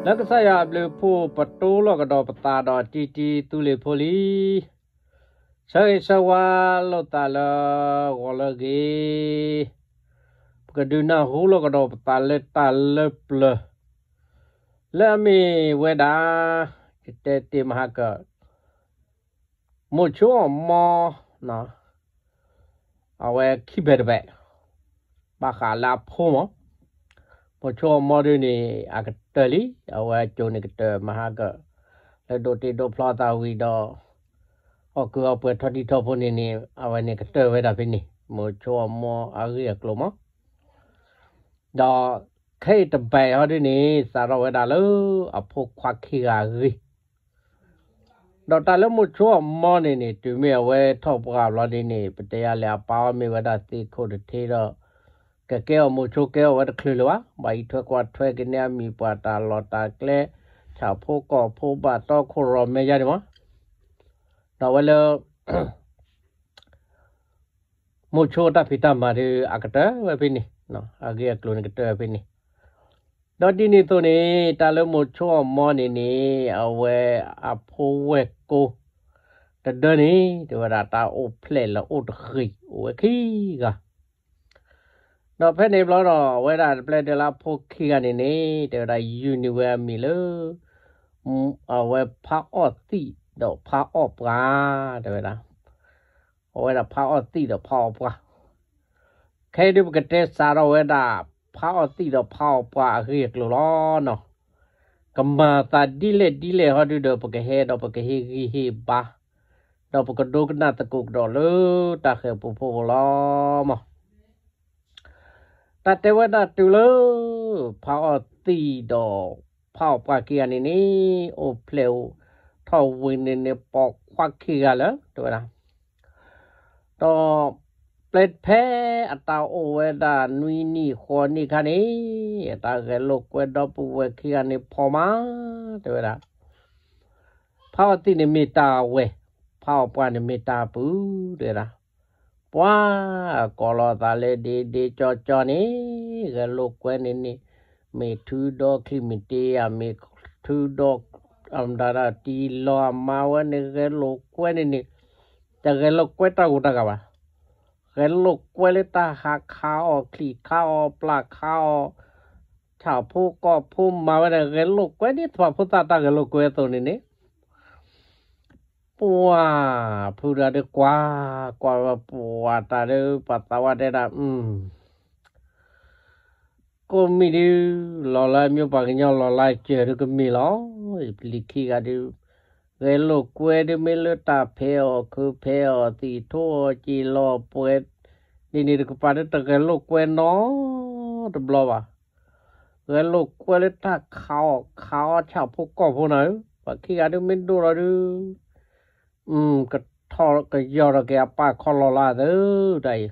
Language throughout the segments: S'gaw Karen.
လၢကစၢ်ယွၤအဘျုးအဖှိၣ် ပတိၢ်လီၤကဒီးပသးဒီးတံတံသူလ့ၤဖိလံ. ဆၢဂ့ၤဆၢဝါလိာ်သးလၢဂီၤလၢအဂ့ၤ, ပကဒုးနၢ်ဟူလီၤကဒီးပသးလၢတၢ်လၢပျၢၤ လၢအမ့ၢ်ဝဲဒၣ် ယတဲတ့ၢ်မဟါကၢၣ် မိၤဆိအီၣ်မီ အဝဲခံဖဲတဖဲ ဘၣ်ဃးလၢအဖိမး, မိၤဆိအီၣ်မီဒုန့ၣ် အကတၢၢ်လံ, အဝဲအကိၤန့ၣ်ကတၢၢ်မဟါကၢၣ် လၢဒိးတ့ဒိးဖျီသးဝံၤဒီး ဟီၣ်ကုၢ်ဟီၣ်ပှဲၤထီၣ်တံၢ်ထီၣ်ဖိန့ၣ်န့ၣ် အဝဲန့ၣ်ကတၢၢ်ဝဲဒၣ်ဖဲန့ၣ် မိၤဆိအီၣ်မီအဂ့ၢ်အကျိၤမး ဒီးခဲအံၤတဘဲဟီဒုန့ၣ် စးထီၣ်ဝဲဒၣ်လၢအဖိခွါခံဂၤအဂ့ၢ်, ဒီးတၢ်လၢမိၤဆိအီၣ်မီန့ၣ်န့ၣ် တုၤမ့ၢ်အဝဲထီၣ်ပှၢ်ဘျီဒ်န့ၣ် ပတဲယၤလဲၣ် အပၢ်အီၤမ့ၢ်ဝဲဒၣ်သ့ၣ်ခိၣ်တထ့ဒီး ကကဲအီၣ်မိၤဆိကဲအီၣ်ဝဲတချုးလၢၤဘၣ်, ဘၣ်အံးထွဲကွၢ်ထွဲကန့ၢ်အမံၤပှၢ်တၢ်လီၢ်တၢ်ကျဲ ဆၣ်ဖိကီၢ်ဖိဘၣ်တီခိၣ်ရိၣ်မဲယါန့ၣ်မး, ဒီးဝဲလၢ မိၤဆိတၢ်ဖံးတၢ်မၤဒုး အကတၢၢ်ဝဲဖဲန့ၣ်, အဂ့ၢ်အကျိၤန့ၣ်ကတၢၢ်ဝဲဖဲန့ၣ်, ဒီးဒ်န့ၣ်အသိးန့ၣ် တၢ်လၢမိၤဆိအီၣ်မီန့ၣ်န့ၣ် အဝဲအဖိဝဲၢ်ကိ တဒၢန့ၣ် တဲဝဲဒၣ်တၢ်အိၣ်ဖျဲၣ်လၢအိၣ်တဃံး အိၣ်ဝဲခံဂၤ ဒီးဖဲန့ၣ်ဘျီဒီး အဝဲဒၣ်တပျဲဒၢလၢအဖိခံဂၤန့ၣ်န့ၣ် တဲဝဲဒၣ်ယုၢ်န့ၢ်ဝဲအမံၤလၢ အဝဲဖးအီၣ်သံၣ်ဒီးဖးအီၣ်ပှၢ် တဲဝဲဒၣ်, အဝဲဒၣ်ဖးအီၣ်သံၣ်ဒီးဖးအီၣ်ပှၢ်, ခဲအံၤဒုးပကတဲစးထီၣ်ဝဲဒၣ် ဖးအီၣ်သံၣ်ဒီးဖးအီၣ်ပှၢ်အဂ့ၢ်အကျိၤလီၤနီၤ, ကမၤသးဒ်လဲၣ်ဒ်လဲၣ်ဟီဒုဒီး ပကဟဲဒီးပကဟ့ၣ်ဂံၢ်ဟ့ၣ်ဘါ ဒီးပကဒိကနၣ်သကိးကဒီးလၢတၢ်ဃၤပူၤဖိလီၤမး. တၢ်တဲဝဲဒၣ်တုၤလၢ ဖးအီၣ်သံၣ်ဒီး ဖးအီၣ်ပှၢ်ခံဂၤန့ၣ်န့ၣ် အိၣ်ဖျဲၣ်ထီၣ်ဝံၤန့ၣ်န့ၣ် ပိာ်ခွါခံဂၤလၢ တဲဝဲဒၣ် ဒီးပျဲဖဲအတၢ်အိၣ်ဝဲဒၣ်နွံနံၣ်ဃိးနံၣ်ခါန့ၣ် အတၢ်ဂဲၤလိာ်ကွဲဒီပုၢ်ဝဲၢ်ခံဂၤန့ၣ်ဖီမး တဲဝဲဒၣ် ဖးအီၣ်သံၣ်န့ၣ်မ့ၢ်တၢ်ဝဲၢ်, ဖးအီၣ်ပှၢ်န့ၣ်မ့ၢ်တၢ်ပုၢ် တဲဝဲဒၣ်. ပှၤကိးလီၤသးလၢဒ့ဒ့ကၠီကၠီန့ၣ် ဂဲၤလိာ်ကွဲန့ၣ်န့ၣ် မ့ၢ်ထုးဒီချံမ့ၢ်တ့ဧါ မ့ၢ်ထုးဒီ အမတၤဒၣ်တံၢ်လီၤအမါဝဲန့ၣ် ဂဲၤလိာ်ကွဲန့ၣ်န့ၣ် တဂဲၤလိာ်ကွဲတၢ်ဂိၢ်တၢ်ဂၤဘၣ်. ဂဲၤလိာ်ကွဲလၢတၢ်ဟးခးအီၣ်ချံၣ်ခးအီၣ်ပျၢ်ခးအီၣ် ဆၣ်ဖိကီၢ်ဖိမၤဝဲဒၣ် ဂဲၤလိာ်ကွဲဒ်သးဖိသၣ်တၢ်ဂဲၤလိာ်ကွဲအသိးန့ၣ်န့ၣ် ပှၤဖုတဂၤဒီးကွၢ်, ကွၢ်ဝဲပှၤတၢ်ဒီး ပှၤသးဝါတဲဒၣ်, ကိးမံၤဒုး လီၤလၢအမျိုးပှၤကညီလီၤလၢအစၢၤဒုးကမ့ၢ်လီၤ. ပျံၤခံဂၤဒုး ဂဲၤလိာ်ကွဲဒုးမ့ၢ်လၢတၢ်ဖဲးအီၣ်ခုးဖဲးအီၣ်သံၣ်ထိအီၣ်က့ၤလီၤပှဲၤ, ဒ်န့ၣ်တကပၤဒုးတဂဲၤလိာ်ကွဲနီတဘျီဘၣ်. ဂဲၤလိာ်ကွဲလၢတၢ်ခးအီၣ်ခးအီဆၣ်ဖိကီၢ်ဖိနၤဧၢ, ပှၤခံဂၤဒုးမ့ၢ်ဒိၣ်လီၤဒုး ကထီၣ်ကယီၢ်ထီၣ်က့ၤအပၢ်ခီလီၤလၢသၢတၢ်အံ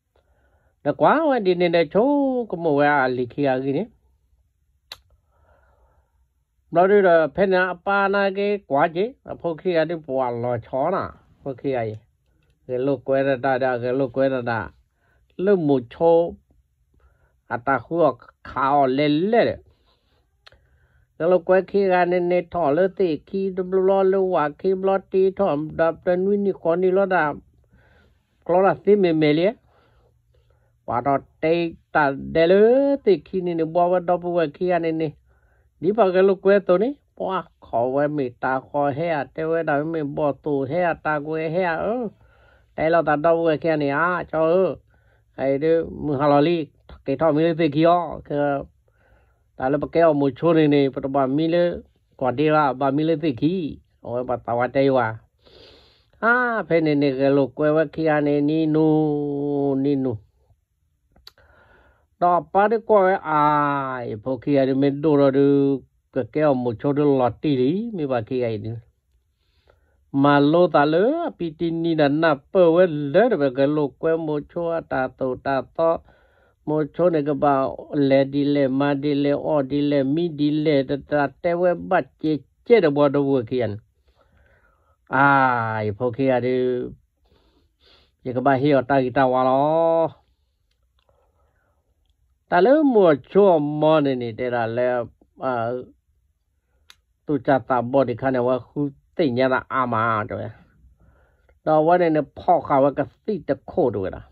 ၤ, ဒီးကွၢ်ဝဲဒ်န့ၣ်ဒီးဆိကမိၣ်ဝဲအလံၤခံဂၤအဂ့ၢ်န့ၣ် ဘျီဒုးဒီး ဖဲန့ၣ်အပၢ်နာ်က့ကွၢ်က့ၤ အဖိခံဂၤဒုးပှၤလီၤဆီနၤ, ဖိခံဂၤအံၤ ဂဲၤလိာ်ကွဲတၢ်ဒီးအဂဲၤလိာ်ကွဲတၢ်ဒၣ် လၢမိၤဆိ အတၢ်ဃုအီၣ်ခးအီၣ်လဲၣ်လဲၣ်ဒီး ဂဲၤလိာ်ကွဲခံဂၤန့ၣ်န့ၣ် ထီၣ်လၢသ့ၣ်ခံတဘျီ လၢဝၣ်ခံဘျီတ့ထီၣ်ဒီးပနွံနံၣ်ဃိးနံၣ်လီၤဒၣ် ကျီတၢ်သ့မ့ၢ်မဲာ်လံ, ပှၤထီၣ်တဲတၢ်ဒဲးလၢသ့ၣ်ခံန့ၣ်န့ၣ် ဘှီဝဲဒီပုၢ်ဝဲၢ်ခံဂၤန့ၣ်န့ၣ်, ဒ်ပှၤဂဲၤလိာ်ကွဲအသိးန့ၣ် ပှၤခိးဝဲမ့ၢ်တၢ်ဃီဟဲဧါ တဲဝဲဒၣ်မ့ၢ်ဘီၣ်သိၣ်ဟဲဧါ တၢ်ကွဲဟဲဧါဧၢ, တဲလိာ်သးဒီပုၢ်ဝဲၢ်ခံဂၤန့ၣ် အါကၠီဧၢ, အအံၤဒုးမုၢ်ဟါလီၤလံ, က့ၤထီၣ်မံလၢသ့ၣ်ခံအီၤ, တၢ်လၢပကဲအီၣ်မိၤဆိန့ၣ်န့ၣ် ပတဘၣ်မံလၢ ကွၢ်ဒ့ဘၣ် ဘၣ်မံလၢသ့ၣ်ခံ, အဝဲပှၤသးဝါတဲယၤ, အါ ဖဲန့ၣ်န့ၣ် ဂဲၤလိာ်ကွဲဝဲခံဂၤန့ၣ် နံၤနူၤ နံၤနူၤ ဒီးအပၢ်ဒုးကွၢ်ဝဲအါ, ယဖိခံဂၤဒုးမ့ၢ်ဒိၣ်ထီၣ်ဒုး ကကဲအီၣ်မိၤဆိဒုးလီၤတံၢ်လံ, မ့ၢ်ပှၤခံဂၤအံၤဒုး မၤလိသးလၢအပံတံနံဒၣ်နၢ်ပၢၢ်ဝဲလၢတဝဲ ဂဲၤလိာ်ကွဲမိၤဆိအတၢ်သိၣ်တၢ်သီ, မိၤဆိန့ၣ်ကဘၣ်လဲၤဒ်လဲၣ် မၤဒ်လဲၣ် အီၣ်ဒ်လဲၣ် မံဒ်လဲၣ် တၢ်တဲဝဲဘၣ်ကဲကဲဒီးပှၤဒီပုၢ်ဝဲၢ်ခံဂၤန့ၣ်, အါ ယဖိခံဂၤဒုး ယကဘၣ်ဟ့ၣ်အီၤတၢ်ဂံၢ်တၢ်ဝါလီၤ. တၢ်လၢမိၤဆိအမီန့ၣ်န့ၣ် တဲဒၣ်လၢ အ သူၣ်စၢ်သးဘီၣ်ဒံးခါန့ၣ် အဝဲဃုသ့ၣ်ညါသးအါမးတဲဝဲ, ဒီးအဝဲန့ၣ်န့ၣ် ဖီၣ်ဃာ်ဝဲကသံၣ်တခိၣ်တဲဝဲဒၣ်,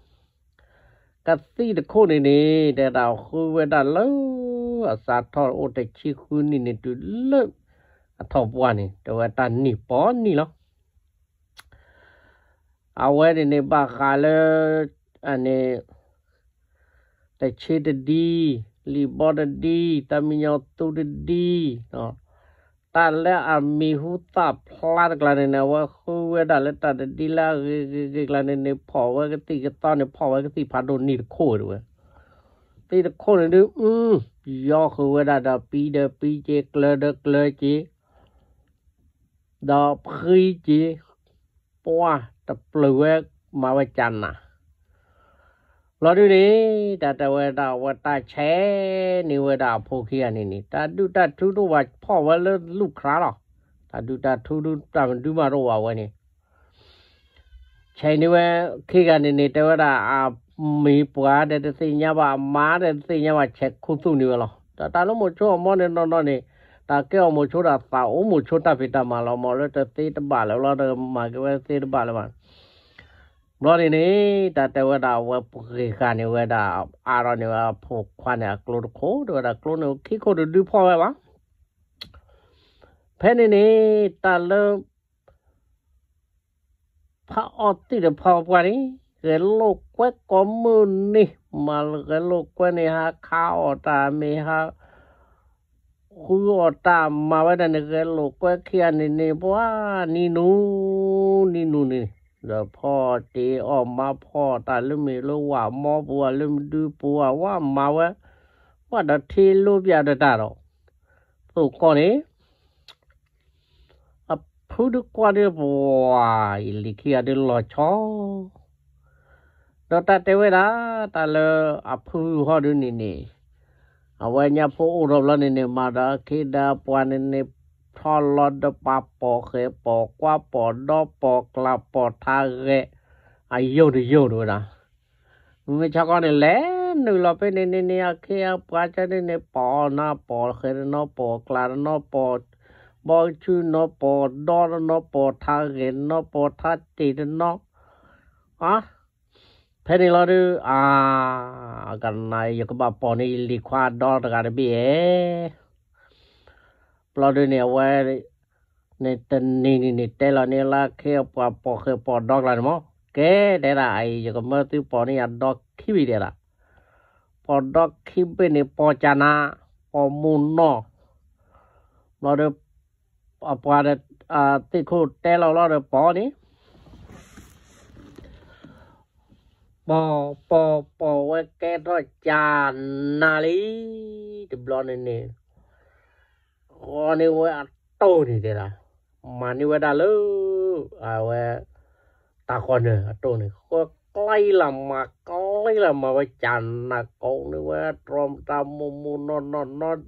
ကသံၣ်တခိၣ်န့ၣ်န့ၣ် တဲဒၣ်ဃုဝဲဒၣ်လၢ အစးထီၣ်အိၣ်တဆံဃုနံၣ်န့ၣ် တုၤလၢအထီၣ်ပှၢ်န့ၣ် တဲဝဲတၢ်နံၣ်ပီနံၣ်လီၤ. အဝဲန့ၣ်န့ၣ် ဘၣ်ဃးလၢ အန့ၣ် တဆ့တဒံ, လံာ်ဘီတဒံ, တၢ်မံညီၤသူတဒံ, တၢ်လၢအမံၤဟူသၣ်ဖျါတကျါန့ၣ်န့ၣ် အဝဲဃုဝဲဒၣ်လၢတၢ်တဒံလၢအဂ့ၤဂ့ၤဂ့ၤကျါန့ၣ်န့ၣ် ဖီၣ်ဝဲကသံၣ်ကသီန့ၣ် ဖီၣ်ဝဲကသံၣ်ဖးဒိၣ်နံၣ်တခိၣ်တဲဝဲ, သံၣ်တခိၣ်န့ၣ်ဒုး ယီဃုာ်ဝဲဒၣ်ဒီးပံၤဒီးပံၤက့ၤ ကျၢၤဒီးကျၢၤက့ၤ ဒီးဖှံက့ၤ ပှၢ်တပျုာ်ဝဲ မၤဝဲကနၤ ဘျီဒုန့ၣ် တၢ်တဲဝဲဒၣ်အဝဲတၢ်ဆဲးန့ၢ်ဝဲဒၣ်အဖိခံဂၤန့ၣ်န့ၣ် တၢ်ဒုၣ်တၢ်ထုတအိၣ်ဘၣ်ဖီၣ်ဝဲလၢလူၢ်ခရါလီၤ. တၢ်ဒုၣ်တၢ်ထုဒုးတၢ်မဒုမၤတအိၣ်ဘၣ်ဝဲန့ၣ် ဆဲးန့ၢ်ဝဲခံဂၤန့ၣ်န့ၣ် တဲဝဲဒၣ် အမံၤပှၤဒီးတသ့ၣ်ညါဘၣ် အမါဒီးတသ့ၣ်ညါဘၣ် ဆဲးခူသူၣ်န့ၢ်ဝဲလီၤ. တၢ်တၢ်လၢမိၤဆိအမီၢ်န့ၣ်နီၢ်နီၢ်န့ၣ် တၢ်ကဲအီၤမိၤဆိဒီးသးအိၣ်မိၤဆိတၢ်ဖံးတၢ်မၤလီၤ မ့ၢ်လၢတသ့တဘၣ်လၢၤလီၤ တမၤက့ၤဝဲသ့တဘၣ်လၢၤဘၣ် ဘျီန့ၣ်န့ၣ် တၢ်တဲဝဲဒၣ်အဝဲပှ့ၤဃာ်န့ၢ်ဝဲဒၣ် အါထီၣ်န့ၢ်ဝဲအဖိခွါန့ၣ် အကျိတခိၣ် တဲဝဲဒၣ်ကျိန့ၣ်ခံခိၣ်တဒုဖီၣ်ဝဲဘၣ်. ဖဲန့ၣ်န့ၣ် တၢ်လၢ ဖးအီၣ်သံၣ်ဒီးဖီၣ်ပှၢ်န့ၣ် ဂဲၤလိာ်ကွဲကိးမုၢ်နံၤ မၤဂဲၤလိာ်ကွဲန့ၣ် ဟးခးအီၣ်တၢ်မ့ၢ်ဟး ဃုအီၣ်တၢ်မၤဝဲဒၣ်န့ၣ် ဂဲၤလိာ်ကွဲခံဂၤန့ၣ်န့ၣ် ပှၤနံၤနူၤ နံၤနူၤန့ၣ် ဒီးဖီၣ်တ့ၢ်အီၣ်မၤဖီၣ်တၢ်လၢမ့ၢ်လၢဝၣ်မီပူၤ လၢမဒုပူၤ အဝဲမၤဝဲ ပှၤဒီးထံလိပျၢ်ဒီးတၢ်ဒီး သိၣ်ကီၢ်န့ၣ် အဖုဒုးကွၢ်ဒုးပှၤ ယလံၤခံဂၤဒုးလီၤဆီ ဒီးတၢ်တဲဝဲဒၣ် တၢ်လၢအဖုဟီၣ်ဒုးန့ၣ်န့ၣ် အဝဲညါဖိအိၣ်ထီၣ်ဘျီန့ၣ်န့ၣ် မၤဒီးအခ့ဒီးအပှၤန့ၣ်န့ၣ် ထီၣ်လီၤဒီးပာ်ပိာ်ဃဲၤပိာ်ကွၢ်ပိာ်ဒီပိာ်ကျး ပိာ်ထါဂဲၤ အယိာ်တယိာ်တဲဝဲဒၣ် မ့မ့ၢ်ဆါကီန့ၣ် လဲၤနုာ်လီၤဖဲန့ၣ်န့ၣ်န့ၣ် အခ့အပှၤကန့ၣ်န့ၣ် ပိာ်နၤပိာ်ဃဲၤတနီၤ ပိာ်ကျးတနီၤ ပိာ်ဘီဆူနီၤ ပိာ်ဒီတနီၤ ပိာ်ထါဂဲၤတနီၤ ပိာ်ထါတ့ၢ်တနီၤ အါ ဖဲန့ၣ်လီၤဒုး အါ ကနၣ် ယကဘၣ်ပိာ်န့ၢ်ယလံၤခွါဒီတဂၤတဘ့ၣ်ဧဲ ဘျီဒုးန့ၣ် အဝဲ န့ၣ်တနံၤန့ၣ်န့ၣ် တဲလီၤန့ၢ်လၢအခ့အပှၤပိာ်ဃဲၤပိာ်ဒီကျါန့ၣ်မး ကဲတဲဒၣ်အံၤ ယကမၢသုပိာ်န့ၢ်ယၤဒီခံဘ့ၣ်တဲဒၣ် ပိာ်ဒီခံဘ့ၣ်န့ၣ် ပိာ်ကနၤ ပိာ်မူနီၢ် ဘျီဒီး အပှၤဒီး သ့ၣ်ခိၣ်တဲလီၤလီၤဒီးပိာ်န့ၣ် ပိာ်ပိာ်ပိာ်ဝဲ ကဲထီၣ်ကနၤလံ တဘျီန့ၣ်န့ၣ် ဃီန့ၢ်ဝဲအတိၢ်န့ၣ်တဲဒၣ် မၤန့ၢ်ဝဲဒၣ်လၢ အဝဲ တၢ်ဃီနၢၤအတိၢ်န့ၣ် ဃီကျဲလၢမၤကျဲလၢမၤဝဲကနၤ ကိးန့ၢ်ဝဲတြီတၢ်မိၢ်မိၢ်နီၢ်နီၢ်နီၢ်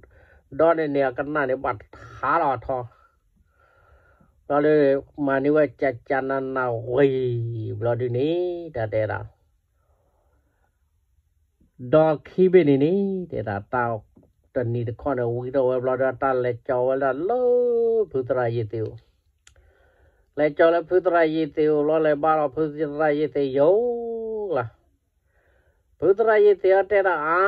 ဒီးန့ၣ်န့ၣ် အကနၣ်န့ၣ် ဘၣ်တဟးလီၤအထီ ဘျီဒီး မၤန့ၢ်ဝဲကကနနဝံၤ ဘျီဒုးန့ၣ် တၢ်တဲဒၣ် ဒီခံဘ့ၣ်န့ၣ်န့ၣ် တဲဒၣ်တၢ်တနံၤတခီန့ၣ် ဝံထီၣ်ဝဲဘျီဒီး တၢ်လဲၤကၠီဝဲဒၣ်လၢ ဖုသရၣ်ယ့ၣ်သ့ၣ်အိၣ် လဲၤကၠီလၢဖုသရၣ်ယ့ၣ်သ့ၣ်အိၣ်လီၤ လဲၤဘါလီၤဖုသရၣ်ယ့ၣ်သ့ၣ်ယိာ်လၢ ဖုသရၣ်ယ့ၣ်သ့ၣ်အီၤတဲဒၣ်အါ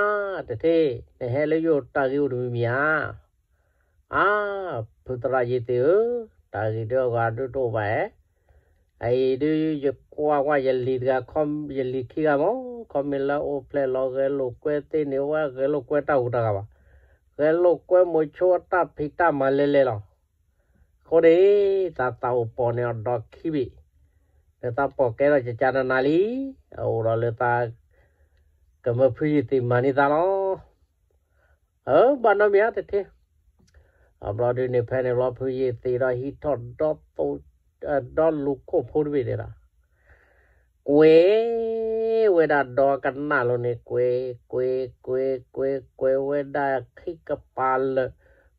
တထ့ နဟဲလၢယိာ်တၢ်ဂ့ၢ်အိၣ်တမံၤမံၤဧါ အါ ဖုသရၣ်ယ့ၣ်သ့ၣ်ဧၢ, တၢ်ဂ့ၢ်ဒုးအဂၤဒုးတအိၣ်ဘၣ်ဧါ. အအံၤဒုးယကွၢ်ကွၢ်ယလံၤတဂၤ, ယလံၤခံဂၤမး, ခီမ့ၢ်လၢအိၣ်ဖျဲၣ်လီၤဂဲၤလိာ်ကွဲသ့ၣ်န့ၣ် ဝဲဂဲၤလိာ်ကွဲတၢ်ဟူးတၢ်ဂဲၤဘၣ်, ဂဲၤလိာ်ကွဲမိၤဆိအတၢ်ဖံးတၢ်မၤလဲၤလဲၤလီၤ. အဃိန့ၣ် သးသးအိၣ်ပိာ်န့ၢ်အီၤဒီခံဘ့ၣ်, ဒီးသးပိာ်ကဲထီၣ်ကကနနၤလံ, အအိၣ်ဒီးလၢသး ကမၢဖုယ့ၢ်သ့ၣ်မၤန့ၢ်သးလီၤ. အၢ ဘၣ်နီတမံၤဧါတထ့. အဘျီဒုးန့ၣ် ဖဲန့ၣ်ဘျီ ဖုယ့ၢ်သ့ၣ်ဒီးဟံးထီၣ်ဒီ ဒီလူၤခိၣ်ဖိတဘ့ၣ်ဒဲးဒီး ကွဲးဝဲဒၣ်ဒီကနၣ်လိၤန့ၣ် ကွဲး ကွဲး ကွဲး ကွဲး ကွဲးဝဲဒၣ်ခံကပၤလၢာ်,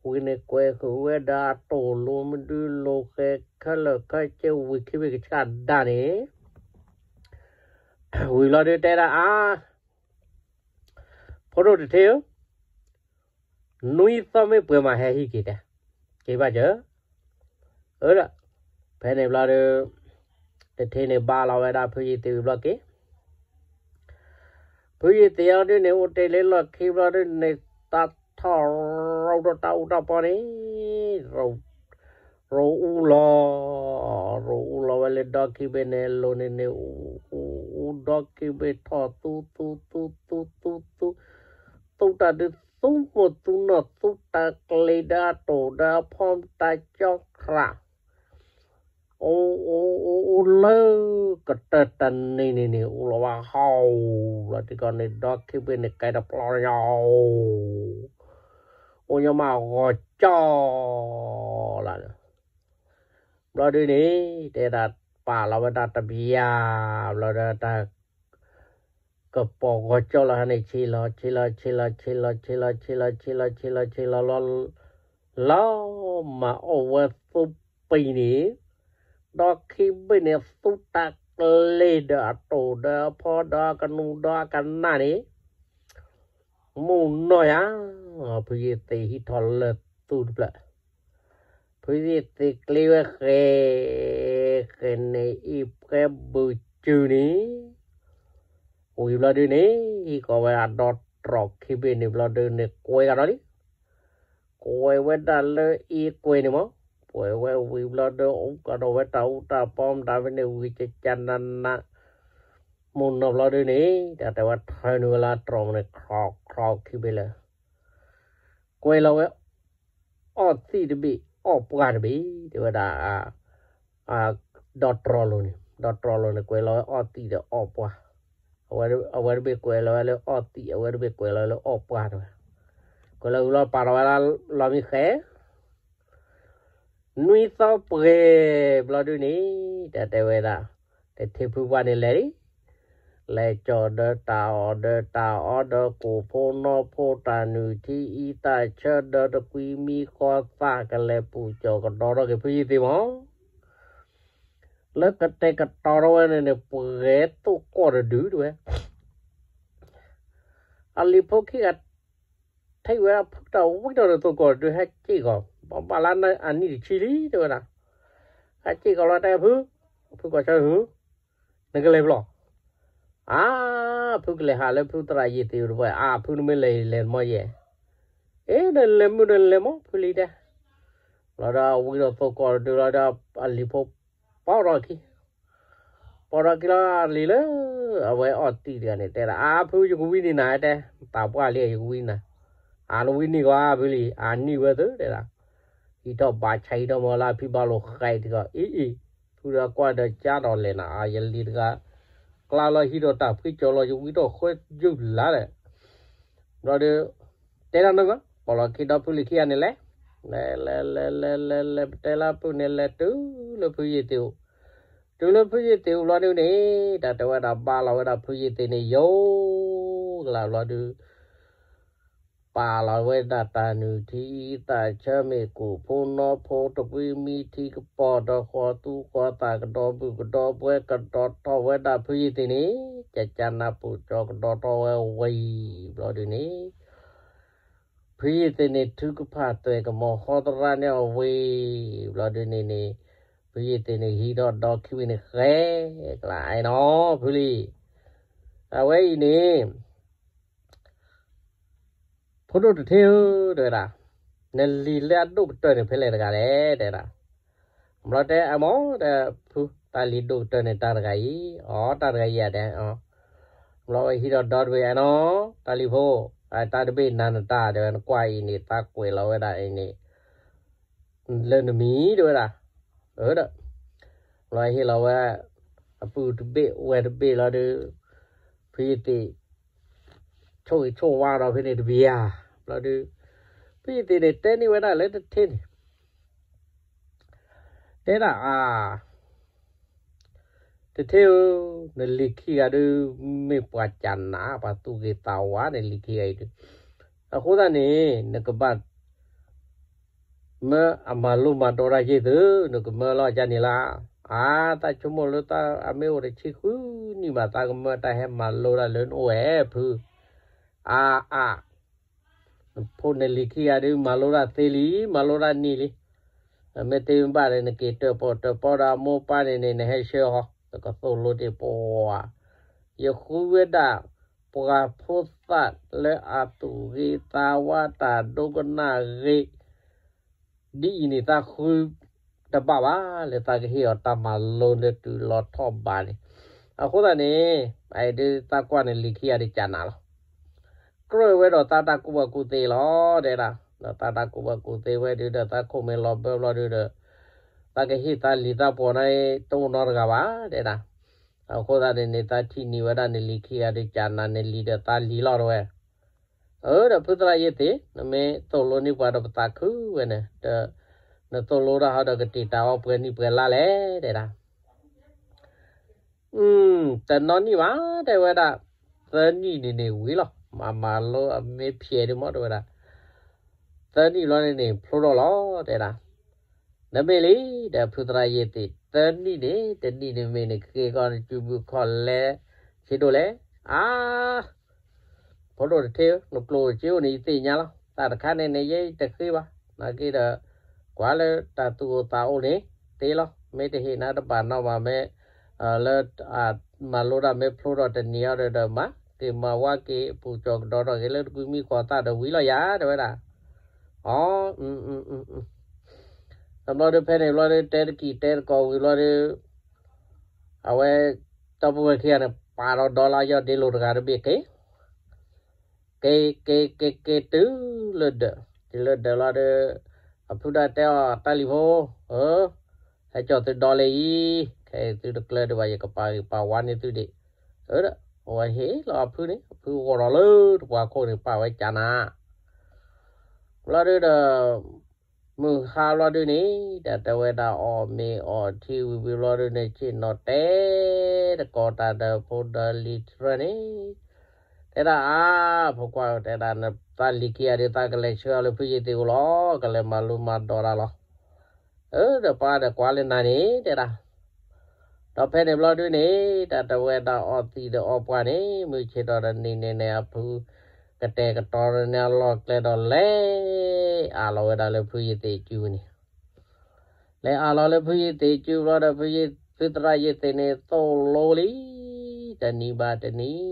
ဝံၤန့ၣ်ကွဲးဃုာ်ဝဲဒၣ်အတိၢ်လိၤမဒုလိၤဃဲခဲလၢာ်ခဲဆ့ ဝံၤခံဘ့ၣ်ကဆှၣ်ဒၣ်န့ၣ် ဝံၤဘျီဒုးတဲဒၣ်အါ ဖိဒိၣ်တထ့ဧၢ, နွံသီမ့ၢ်ပှဲၤမးဟဲဟံးက့ၤတဲ, က့ၤဘၣ်စၢၤ, အၢဒီး, ဖဲန့ၣ်ဘျီဒီး, တထံၣ်န့ၣ်ဘါလီၤဝဲဒၣ်ဖုယ့ၢ်သ့ၣ်ဝံၤဘျီက့ၤ ဖုယ့ၢ်သ့ၣ်အီၤဒုန့ၣ် အိၣ်တ့ၢ်လၢလီၢ်ခံဘျီဒုန့ၣ် တၢ်ထီၣ်ရိၣ်ဒီးတၢ်အူတၢ်ပီန့ၣ်, ရိၣ်အူလီၤ, ရိၣ်အူလီၤဝဲလၢဒီခံဘ့ၣ်န့ၣ် အလိၤန့ၣ်န့ၣ် အူအူအူဒီခံဘ့ၣ်ထီၣ်သူသူသူသူသူသူ, သူတၢ်ဒုးသူမိၢ်သူနီၢ် သူတၢ်ကျ့ဒီးအတိၢ်ဒီးအဖီတၢ်ကၠီခရး အိၣ်အိၣ်အိၣ်အိၣ်လၢကတၢၢ်တနံၤန့ၣ်န့ၣ် အိၣ်လီၤဝဲဟီၣ်, ဘျီဒုကီၢ်န့ၣ်ဒီခံဘ့ၣ်န့ၣ် ကဲတပျီညါ, အိၣ်ညီမးဂီၤကၠီလီၤ, ဘျီဒုန့ၣ် တဲဒၣ်ပာ်လီၤဝဲဒၣ်တဘျီ, ဘျီဒီးတၢ် ကပီၤဂီၤကၠီလီၤဟါန့ၣ် ဆ့လီၤ ဆ့လီၤ ဆ့လီၤ ဆ့လီၤ ဆ့လီၤ ဆ့လီၤ ဆ့လီၤ ဆ့လီၤ ဆ့လီၤ ဆ့လီၤ လီၤ လီၤမၤအီၣ်ဝဲသူပံၤန့ၣ်, ဒီခံဘ့ၣ်န့ၣ် သူတၢ်ကျ့ဒီးအတိၢ်ဒီးအဖီဒီးအကနူၤဒီးအကနၣ်န့ၣ်, မုၢ်နီၢ်ယၤ, ဖုယ့ၢ်သ့ၣ်ဟံးထီၣ်လၢသူတဖျၢၣ် ဖုယ့ၢ်သ့ၣ်ကျ့ဝဲဃဲ, ဃဲန့ၣ်အ့ၣ်ပှဲၤဘုၣ်စုန့ၣ်, ဝံၤဘျီဒုန့ၣ် ဟံးဃီၤဝဲဒၣ်ဒီတြီၢ်ခံဘ့ၣ်န့ၣ်ဘျီဒုန့ၣ် ကွဲကဒီးလံ, ကွဲဝဲဒၣ်လၢအ့ၣ်ကွဲန့ၣ်မး, ကွဲဝဲဝံၤဘျီဒု အိၣ်ကဒီးဝဲတၢ်အူတၢ်ပီမတၤဖဲန့ၣ် ဝံၤကကနန မုၢ်နီၢ်ဘျီဒုန့ၣ် တၢ်တဲဝဲထၢနုာ်ဝဲလၢတြီၢ်မးန့ၣ် ခြောက် ခြောက်ခံဘ့ၣ်လၢ ကွဲးလီၤဝဲ အီၣ်သံၣ်တဘ့ၣ် အီၣ်ပှၢ်တဘ့ၣ် တဲဝဲဒၣ်, ဒီးတြီလိၤန့ၣ် ဒီးတြီလိၤန့ၣ် ကွဲးလီၤဝဲအီၣ်သံၣ်ဒီးအီၣ်ပှၢ်, အဝဲတဘ့ၣ်ကွဲးလီၤဝဲလၢအီၣ်သံၣ် အဝဲတဘ့ၣ်ကွဲးလီၤလၢအီၣ်ပှၢ်တဲဝဲ, ကွဲးလီၤဝံၤလီၤပာ်ထီၣ်ဝဲဒၣ်လီၤမံဃဲ နွံသီပှဲၤဘျီဒုန့ၣ် တၢ်တဲဝဲဒၣ်, တထံၣ်ဖုပှၢ်န့ၣ်လဲၤလံ, လဲၤကၠီၤဒီးတၢ်အီၣ်ဒီးတၢ်အီဒီးကိၣ်ဖိနီဖိတၢ်နုၢ်ထံအံသၣ်ဆၢဒီးတကွံမံဃီသၣ်ကလဲၤပူၤကၠီၤကဒီးထီၣ်က့ၤဖုယ့ၢ်သ့ၣ်မး, လၢကတဲာ်ကတီၤထီၣ်ဝဲန့ၣ်န့ၣ် ပှဲၤသိၣ်ကီၢ်တဒုတဲဝဲ အလံၤဖိခံဂၤ ထံၣ်ဝဲဒၣ်ဖုတၢ်ဝံထီၣ်ဒီးသိၣ်ကီၢ်တဒု ဟဲစ့ၢ်ကီး, ဘၣ်ဘၣ်လၢအနံၣ်တဆံလံ တဲဝဲဒၣ်, ဟဲစ့ၢ်ကီးလီၤတဲဖု, ဖုကီၢ်ဆၢဖု, နကလဲၤဘျီ, အါ, ဖုကလဲၤဟးလၢဖုသရၣ်ယ့ၢ်သ့ၣ်တပှဲၤ, အါ, ဖုနမ့ၢ်လဲၤလဲၤမီၢ်ယဲၢ်, အ့ နလဲၤမုၢ်နလဲၤမီၢ်ဖုလံတဲ, လီၤဒီးဝံထီၣ်သိၣ်ကီၢ်တဒုလီၤဒီး အလံၤဖိ ပီထီၣ်ခံ ပီထီၣ်ခံလီၤလံၤလၢ အဝဲအီၣ်သံၣ်တဂၤန့ၣ် တဲဒၣ် အါဖု ယကဝံနံၤနၤတဲ, သးပှၢ်လံ ယကဝံနၤ, အါ နဝံနံၤကွၢ်ဖုလံ, အါနံၤဝဲသု တဲဒၣ်, ဟံးထီၣ်ဘၣ်ဆါဟံးထီၣ်မီၤလၢအဖံဘၣ်လိာ်ဃဲတဂၤ, အံၤအံၤ, ဖုဒီးကွၢ်ဒီးကၢ်ဒီးလဲၤနၤ, အါ ယလံၤတဂၤ, ကျါလီၤဟံးထီၣ်တၢ်ဖှံကၠီၤလီၤ ယဝံထီၣ်ဃဲယုၢ်လါလဲၣ် ဘျီဒီး တဲဒၣ်န့ၣ်မး ပီၣ်လီၤခံဒီဖုလံၤခံဂၤန့ၣ်လဲၤ, လဲၤလဲၤလဲၤလဲၤလဲၤလဲၤ ပတဲလၢဖုန့ၣ်လဲၤတုၤလၢဖုယ့ၢ်သ့ၣ်အိၣ်, တုၤလၢဖုယ့ၢ်သ့ၣ်အိၣ်ဘျီဒုန့ၣ် တၢ်တဲဝဲဒၣ်ဘါလီၤဝဲဒၣ်ဖုယ့ၢ်သ့ၣ်န့ၣ်ယိာ်ကလၢ်ဘျီဒု ပာ်လီၤဝဲဒၣ်တၢ်နုၢ်ထံအံသၣ်ဆၢ မ့ၢ်ကိၣ်ဖိနီဖိတကွံမံထံကပီၤဒီးဃီၤသူဃီၤသၣ်ကဒီးဘုၣ်ကဒီးဘှဲကဒီးထီၣ်ဝဲဒၣ်ဖုယ့ၢ်သ့ၣ်န့ၣ်, ကကနၢ်ပူၤကၠီၤကဒီးထီၣ်ဝဲဝံၤဘျီဒုန့ၣ် ဖုယ့ၢ်သ့ၣ်န့ၣ်ထုကဖၣ်သွဲၣ်ကမီၤဟီသရၣ်န့ၣ်အဝံၤဘျီဒုန့ၣ်န့ၣ်, ဖုယ့ၢ်သ့ၣ်န့ၣ်ဟံးထီၣ်ဒီခံဝံၤန့ၣ်ဃဲ, ကလၢအဲၣ်နီၤဖုလံ, အဝဲအံၤန့ၣ် ဖိဒိၣ်တထ့ဧၢ, တဲဝဲဒၣ်, နလံၤလၢအဒိၣ်ကတၢၢ်န့ၣ်ဖဲလဲၣ်တဂၤလဲၣ် တဲဝဲဒၣ်, ဘျီတဲအမ့ၢ်တဲဖု, တၢ်လံၤဒိၣ်ကတၢၢ်န့ၣ်တၢ်တဂၤအံၤ, အီ တၢ်တဂၤအံၤဧါတဲ, ဘျီဝဲဟံးထီၣ်ဒီတဘ့ၣ်အနီၤ, တၢ်လံၤဖိ, တၢ်တဘ့ၣ်နၤနတၢ်တဲဝဲ နကွၢ်အံၤန့ၣ် သးကွဲးလီၤဝဲဒၣ်အံၤန့ၣ် လၢနမံၤတဲဝဲဒၣ်, အၢဒီး, ဘျီဟ့ၣ်လီၤဝဲ, အပုၢ်တဘ့ၣ်ဝဲၢ်တဘ့ၣ်လီၤဒုး, ဖုယ့ၢ်သ့ၣ်, ဆိၣ်ဂ့ၤဆိၣ်ဝါဒီးဖဲန့ၣ်တဘျီဧါ, ဘျီဒုး, ဖုယ့ၢ်သ့ၣ်န့ၣ်တဲန့ၢ်ဝဲဒၣ်လၢတထ့န့ၣ် တဲဒၣ်အါ, တထ့ဧၢ, နလံၤခံဂၤဒုး, မ့ၢ်ပှၤကနၣ် ပှၤသူၣ်ဂ့ၤသးဝါ နလံၤခံဂၤအံၤဒုး, အဃိသတးန့ၣ် နကဘၣ် မၢအမၤလိမၤဒိးတၢ်ယ့ၢ်သု, နကမၢလီၤကန့ၣ်လၢ, အါ, သးဆိကမိၣ်လၢသးအမ့ၢ်အိၣ်တဆံဃုနံၣ်ဘၣ် သးကမၢတၢ်ဟဲမၤလိတၢ်လၢနအိၣ်ဝဲဖု, အါအါ နဖိနလံၤခံဂၤဒုး မၤလိတၢ်သ့လံ, မၤလိတၢ်နံၣ်လံ, နမ့ၢ်သ့မ့ၢ်ဘၣ်ဒီး နက့ၤတၢၣ်ပီၣ်တၢၣ်ပီဒီးအမိၢ်ပၢ်န့ၣ်န့ၣ် နဟဲဆှၢအီၤ နကသိၣ်လိတ့ၢ်ပှၤ ယဃုဝဲဒၣ် ပှၤဖိသၣ်လၢအသူၣ်ဂ့ၤသးဝါတၢ်ဒိကနၣ်ဂ့ၤ ဒ်အံၤန့ၣ်သးဃုတဘၣ်ဘၣ် လၢသးကဟ့ၣ်အီၤတၢ်မၤလိလၢတုၤလီၤထီၣ်ဘးန့ၣ်, အဃိသတးန့ၣ် အဒုးသးကွၢ်န့ၣ်လံၤခံဂၤဒုးကနၤလီၤ. ကြၢးဝဲဒီးသးတၢ်ကူၣ်ဘၣ်ကူၣ်သ့လီၤ တဲဒၣ်, ဒီးသးတၢ်ကူၣ်ဘၣ်ကူၣ်သ့ဝဲဒုးဒီးသးခိၣ်မဲာ်လီၤဘၢဘျီဒုးဒီး သးကဟ့ၣ်သးလံၤသးပှီၤန့ၣ် တအိၣ်နီတဂၤဘၣ် တဲဒၣ်. အဃိသတးန့ၣ်န့ၣ် သးထံၣ်န့ၢ်ဝဲဒၣ်န့ၣ်လံၤခံဂၤဒုးကနၤန့ၣ်လံၤဒီးသးလံၤလီၤတဝဲ အၢ ဒီးဖုသရၣ်ယ့ၢ်သ့ၣ် နမ့ၢ်သိၣ်လိန့ၢ်ပှၤဒီးပသးခုဝဲန့ၣ် ဒီးနသိၣ်လိတၢ်ဟီဒီးကတံာ်တာ်အီၤပှဲၤနံၣ်ပှဲၤလါလဲၣ် တဲဒၣ်. တနီၤနံၣ်ဘၣ် တဲဝဲဒၣ်, သၢနံၣ်န့ၣ်န့ၣ်ဝံၤလီၤ မၤမၤလိအမ့ၢ်ဖျဲးဒုးမ့ၢ်တဲဝဲဒၣ်, သၢနံၣ်ဘျီန့ၣ်န့ၣ် ဖျိထီၣ်လီၤ တဲဒၣ်. နမ့ၢ်လံ ဒီးဖုသရၣ်ယ့ၢ်သ့ၣ် သၢနံၣ်န့ၣ် တနံၣ်န့ၣ်မ့ၢ်န့ၣ် ကဃ့ကီၢ်နစုဘုခီၣ်လဲ ဆ့ဒိၣ်လဲၣ်, အါ ဖိဒိၣ်တထ့ နကျိၣ်စ့အိၣ်န့ၣ် ယသ့ၣ်ညါလီၤ. တၢ်တခါန့ၣ်န့ၣ် ယဲယတဃ့ဘၣ်. နာ်က့ဒီး ကွၢ်လၢတၢ်သူၣ်အိၣ်သးအိၣ်န့ၣ် သ့လီၤ. မ့ၢ်တဟ့ၣ်နၤတဘၣ်နီဘၣ်မ့ၢ် လၢ မၤလိတၢ်မ့ၢ်ဖျိထီၣ်တနံၤအံၤဒီး မၤက့ၤမၤဝါက့ၤ ပူၤကၠီၤကဒီးထီၣ်က့ၤလၢတကွံမံခီၣ်သၣ်ဒီးဝံၤလီၤယၤ တဲဝဲဒၣ်. အီ တဘျီဒီးဖဲန့ၣ်ဘျီဒီး တဲတကံၢ်တဲတကိးဝံၤဘျီဒီး အဝဲ ဒီပုၢ်ဝဲၢ်ခံဂၤန့ၣ် ပာ်ဒီးဒီလါယီၢ်ဒ့လိာ်တဂၤတဘ့ၣ်က့ၤ က့ၤက့ၤက့ၤက့ၤတုၤလၢဒၢး, တုၤလၢဒၢးလီၤဒီး အဖုဒၣ်တဲအီၤ တၢ်လံၤဖိဧၢ, ဟဲကၠီၤသုဒီလၢအံၤ, ခဲအံၤသုတကျၢၤဒံးဘၣ် ယကပာ်ဂံၢ်ပာ်ဝါန့ၢ်သုဒံး. အဝဲဟ့ၣ်လီၤအဖုန့ၣ် အဖုဂီၤဒီးလၢတပှၤခိၣ်န့ၣ် ပာ်ဝဲကနၤ ဘျီဒုဒီး မုၢ်ဟါဘျီဒုန့ၣ် တၢ်တဲဝဲဒၣ်အီၣ်မ့ၤအီထံဝံၤဝံၤဘျီဒုန့ၣ် ဆ့ၣ်နီၤတဲတကိးတၢ်ဒီးဖိဒီးလံၤတဖၣ်န့ၣ် တဲဒၣ်အါ ဖိခွါဧၢ တဲဒၣ် နသးလံၤခံဂၤဒီး သးကလဲၤဆှၢအီၤလၢဖုယ့ၢ်သ့ၣ်အိၣ်လီၤ ကလဲၤမၤလိမၤဒိးတၢ်လီၤ. အၢ ဒီးပၢ်ဒီးကွၢ်လၢနၤန့ၣ် တဲဒၣ် ဒီးဖဲန့ၣ်ဘျီဒုန့ၣ် တၢ်တဲဝဲဒၣ်အီၣ်သံးဒီးအီၣ်ပှၢ်န့ၣ် မုၢ်ဆ့ၣ်ထီၣ်တနံၤန့ၣ်န့ၣ် အဖုကတဲာ်ကတီၤန့ၣ်အလီၢ်ကျဲဒီးလဲၤအးလီၤဝဲဒၣ်လၢဖုယ့ၢ်သ့ၣ်အစုပူၤန့ၣ် လဲၤအးလီၤလၢဖုယ့ၢ်သ့ၣ်အစုပူၤလီၤဒီး ဖုသရၣ်ယ့ၢ်သ့ၣ်န့ၣ် သိၣ်လိလံ တနံၤဘၣ်တနံၤ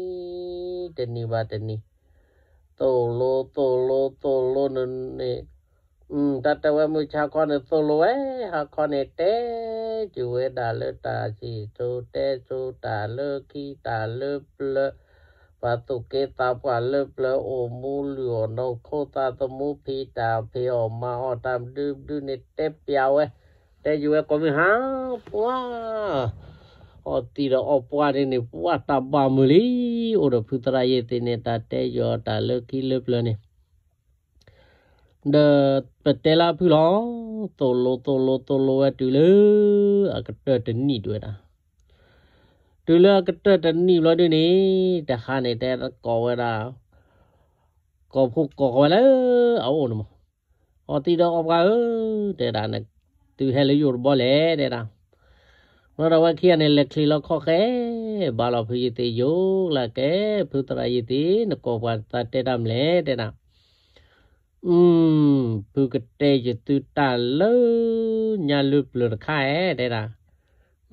တနံၤဘၣ်တနံၤ သိၣ်လိသိၣ်လိသိၣ်လိန့ၣ် တၢ်တဲဝဲမုၢ်ဆါခီန့ၣ် သိၣ်လိဝဲ ဟါခီန့ၣ် တဲက့ၤဝဲဒၣ်လၢတၢ်စံၣ်စိၤတဲစိၤ တၢ်လၢခံတၢ်လၢပျၢၤ ပှၤသူၣ်က့သးပှၢ်လၢပျၢၤ အိၣ်မူလုၢ်အီၣ်နီၢ်ခိသးသမူ ဖံးတၢ်ဖံးအီၣ်မၤအီၣ်တၢ် မဒုမဒုန့ၣ် တဲပျးဝဲ တဲက့ၤဝဲကိးမုၢ်ဟါ ပှၢ် အီၣ်သံးဒီးအီၣ်ပှၢ်န့ၣ်န့ၣ် ပှၢ်တၢ်ဘၣ်မုာ်လံ အိၣ်ဒီးဖုသရၣ်ယ့ၢ်သ့ၣ်န့ၣ် တၢ်တဲယီၤတၢ်လၢခံလၢပျၢၤန့ၣ် ဒီးပတဲလၢအဖုလီၤ သိၣ်လိသိၣ်လိသိၣ်လိဝဲတုၤလၢ အကတၢၢ်တနံၣ်တဝဲဒၣ် တုၤလၢအကတၢၢ်တနံၣ်ဘျီဒုန့ၣ် တဟါန့ၣ်တဲကိးဝဲဒၣ် ကိးဖှိၣ်ကိးဃီဝဲလၢအအိၣ်န့ၣ်မး အီၣ်သံးဒီးအီၣ်ပှၢ်ဧၢ တဲဒၣ် သုဟဲလၢယအိၣ်တဘျီလဲၣ် တဲဒၣ် ဘျီဒီးဝဲခံဂၤန့ၣ် လဲၤချံးလီၤခီၣ်ဃဲ ဘၣ်လီၤဖုယ့ၢ်သ့ၣ်ယိာ်လၢကဲ ဖုသရၣ်ယ့ၢ်သ့ၣ် နကိးပှၤသးတဲတၢ်မနုၤလဲၣ် တဲဒၣ် ဖုကတဲယသုတၢ်လၢ ညါလၢပျၢၤတခါဧါ တဲဒၣ်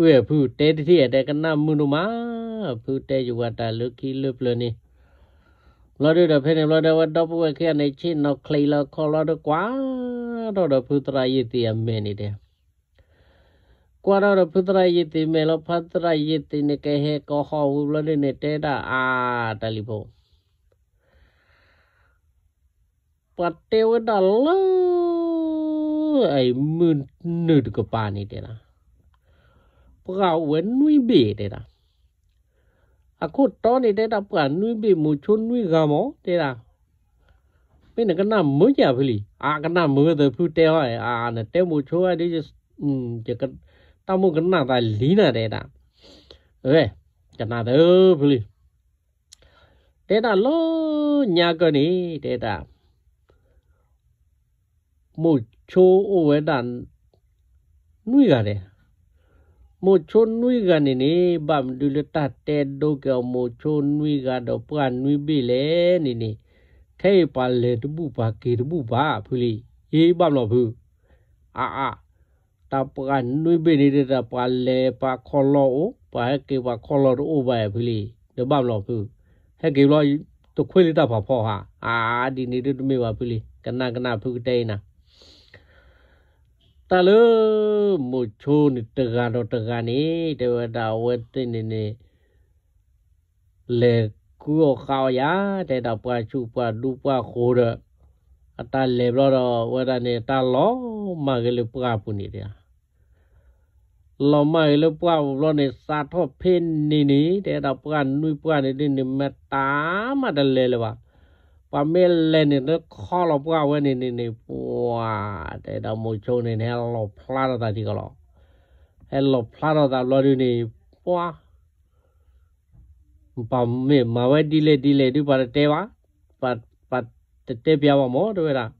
ဝဲဖုတဲတထံၣ်ဧါ တဲကနၣ်မုာ်ဒိၣ်မး ဖုတဲယဝဲတၢ်လၢခံလၢပျၢၤန့ၣ် ဘျီဒုဒီးဖဲန့ၣ်ဘျီဒီး ဝဲဒီပုၢ်ဝဲၢ်ခံဂၤန့ၣ် ဆ့ၣ်နီၤချံးလီၤခီၣ်လီၤဒီး ကွၢ်ထီၣ်ဒီးဖုသရၣ်ယ့ၢ်သ့ၣ်အမဲာ်န့ၣ်တဲ ကွၢ်ထီၣ်ဒီးဖုသရၣ်ယ့ၢ်သ့ၣ်မဲာ်လီၤ ဖုသရၣ်ယ့ၢ်သ့ၣ်န့ၣ် ကဟဲကီၤဟီၣ်ဝံၤဘျီဒုန့ၣ် တဲဒၣ်အါ တၢ်လံၤဖိ ပှၤတဲဝဲဒၣ်လၢ အံၤမုၢ်နုာ်တကပၤန့ၣ်တဲဒၣ် ပှၢ်အိၣ်ဝဲနွံဘ့ၣ်တဲဒၣ် အခိၣ်တီန့ၣ်တဲဒၣ် ပှၢ်နွံဘ့ၣ် မိၤဆိနွံဂၤမး တဲဒၣ် မ့ၢ်နကနၣ်မုာ်ဧါဖုလံ အကနၣ်မုာ်ဝဲသ့ၣ်ဖုတဲဟီ အ နတဲမိၤဆိဝဲဒု တၢ်မိၣ်ကနၣ်သးလံနၤတဲဒၣ် ဝဲ ကနၣ်သ့ဖုလံ တဲဒၣ်လၢညါကၢန့ၣ် တဲဒၣ် မိၤဆိအိၣ်ဝဲဒၣ် နွံဂၤဒဲး, မိၤဆိနွံဂၤန့ၣ်န့ၣ် ဘၣ်မနုၤလၢတၢ်တဲဒိက့ၤအီၤ မိၤဆိနွံဂၤဒီးပှၢ်နွံဘ့ၣ်လဲၣ်န့ၣ်န့ၣ်, ခဲအံၤပှၤလဲၤတဘူၣ်ပှၤက့ၤတဘူၣ်ဘၣ် ဖုလံ, ယဘၣ်မလီၤဖု, အါအါ တၢ်ပှၢ်နွံဘ့ၣ်န့ၣ်ဒီး ပှၤလဲၤပှၤခီၣ်လီၢ်အိၣ်, ပှၤဟဲက့ၤပှၤခီၣ်လီၢ်တအိၣ်ဘၣ်ဖုလံ, ဒီးဘၣ်မလီၤဖု, ဟဲက့ၤဘျီ တခွ့လံတၢ်ဖးဖီဧါ, အါ ဒ်န့ၣ်ဒုတမ့ၢ်ဘၣ်ဖုလံ, ကနၣ်ကနၣ်ဖုကတဲအံၤနၤ တၢ်လၢ မိၤဆိန့ၣ်တဂၤဒီးတဂၤန့ၣ် တဲဝဲဒၣ်အဝဲသ့ၣ်န့ၣ်န့ၣ် လဲၤဃုအီၣ်ဃုအီယၤ, တဲဒၣ်ပှၢ်ဆူၣ်ပှၢ်ဒူပှၢ်ဃိဒီး အတၢ်လဲၤဘျီဒီး အဝဲဒၣ်န့ၣ် တၢ်လီၤမၢ်ဂ့ၤလၢပှၢ်ပူၤန့ၣ်တဲ လီၤမၢ်ဂ့ၤလၢပှၢ်ပူၤဘျီန့ၣ် စးထီၣ်ဖဲန့ၣ်န့ၣ် တဲဒၣ်ပှၢ်နွံပှၢ်န့ၣ်ဒ်န့ၣ် မတၤမးတလဲၤလၢၤဘၣ်. ပှၤမ့ၢ်လဲၤန့ၣ်လၢခီလီၤပှၢ်ဝဲန့ၣ်န့ၣ်န့ၣ် ပှၤ တဲဒၣ်မိၤဆိန့ၣ်န့ၣ် ဟဲလီၤဖျါထီၣ်သးထံကီၢ်လီၤ. ဟဲလီၤဖျါထီၣ်သးဘျီဒ်န့ၣ် ပှၤ ပှၤမ့ၢ်မၤဝဲဒ်လဲၣ်ဒ်လဲၣ်ဒု ပှၤတတဲဘၣ်, ပှၤတတဲပျါဘၣ်မၢ် တဲဝဲဒၣ်.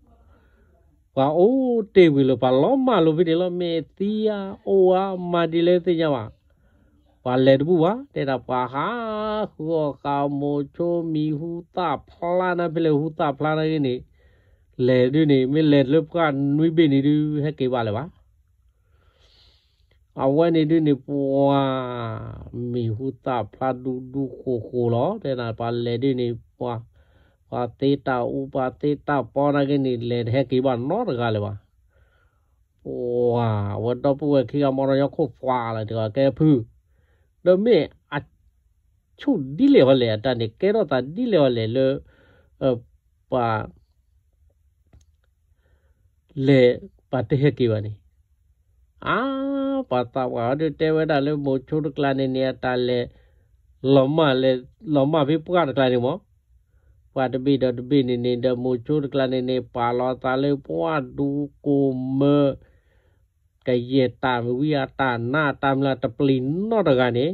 ပှၤအိၣ်တ့ၢ်ဝံၤလၢပှၤလီၤမၢ်လိာ်ဖဲန့ၣ်လီၤ, မ့ၢ်သံဧါအိၣ်ဧါ မၤဒ်လဲၣ်သ့ၣ်ညါဘၣ်. ပှၤလဲၤတဘူၣ်ဘၣ်, တဲဒၣ်ပှၤဟးဃုအီၣ်ဃုအီ မိၤဆိမံၤဟူသၣ်ဖျါနၤ ဖဲလဲၣ်ဟူသၣ်ဖျါနၤဂ့ၤန့ၣ်, လဲၤဒုန့ၣ် မ့ၢ်လဲၤလၢပှၢ်နွံဘ့ၣ်န့ၣ်ဒု ဟဲက့ၤဘၣ်လၢၤဘၣ် အဝဲန့ၣ်ဒုန့ၣ် ပှၤ မံၤဟူသၣ်ဖျါဒူဒူဃိဃိလီၤ. တဲနၤပှၤလဲၤဒုန့ၣ် ပှၤ ပှၤသ့တၢ်အူ ပှၤသ့တၢ်ပီနၤဂ့ၤန့ၣ် လဲၤတဟဲက့ၤဘၣ်နီတဂၤလၢၤဘၣ်. ပှၤ အဝဲဒီပုၢ်ဝဲၢ်ခံဂၤ မီၢ်ထီၣ်ညီခိၣ်ဖှးလီၤ တဲဝဲကဲဖု, ဒီးမ့ၢ်အဆူၣ်ဒ်လဲၣ်ဟီလဲၣ် အတၢ်န့ၣ် ကဲထီၣ်သးဒ်လဲၣ်ဟီလဲၣ်လၢ ပှၤ လဲၤ ပှၤတဟဲက့ၤဘၣ်န့ၣ်, အါ ပှၤသးပှၢ်အီၤဒုးတဲဝဲဒၣ်လၢမိၤဆိတကျါန့ၣ်န့ၣ် အတၢ်လဲၤ လီၤမၢ်လဲၤ လီၤမၢ်ဖဲပှၢ်တကျါန့ၣ်မၢ်, ပှၢ်တဘ့ၣ်ဒီးတဘ့ၣ်န့ၣ်န့ၣ် ဒီးမိၤဆိတကျါန့ၣ်န့ၣ် ပာ်လီၤသးလၢပှၢ်ဒူကိၢ်မၢ ကယဲၢ်တၢ်မ့ၢ်ဝံအတၢ်နါအတၢ်မျၢ်တပျံၤနီတဂၤန့ၣ်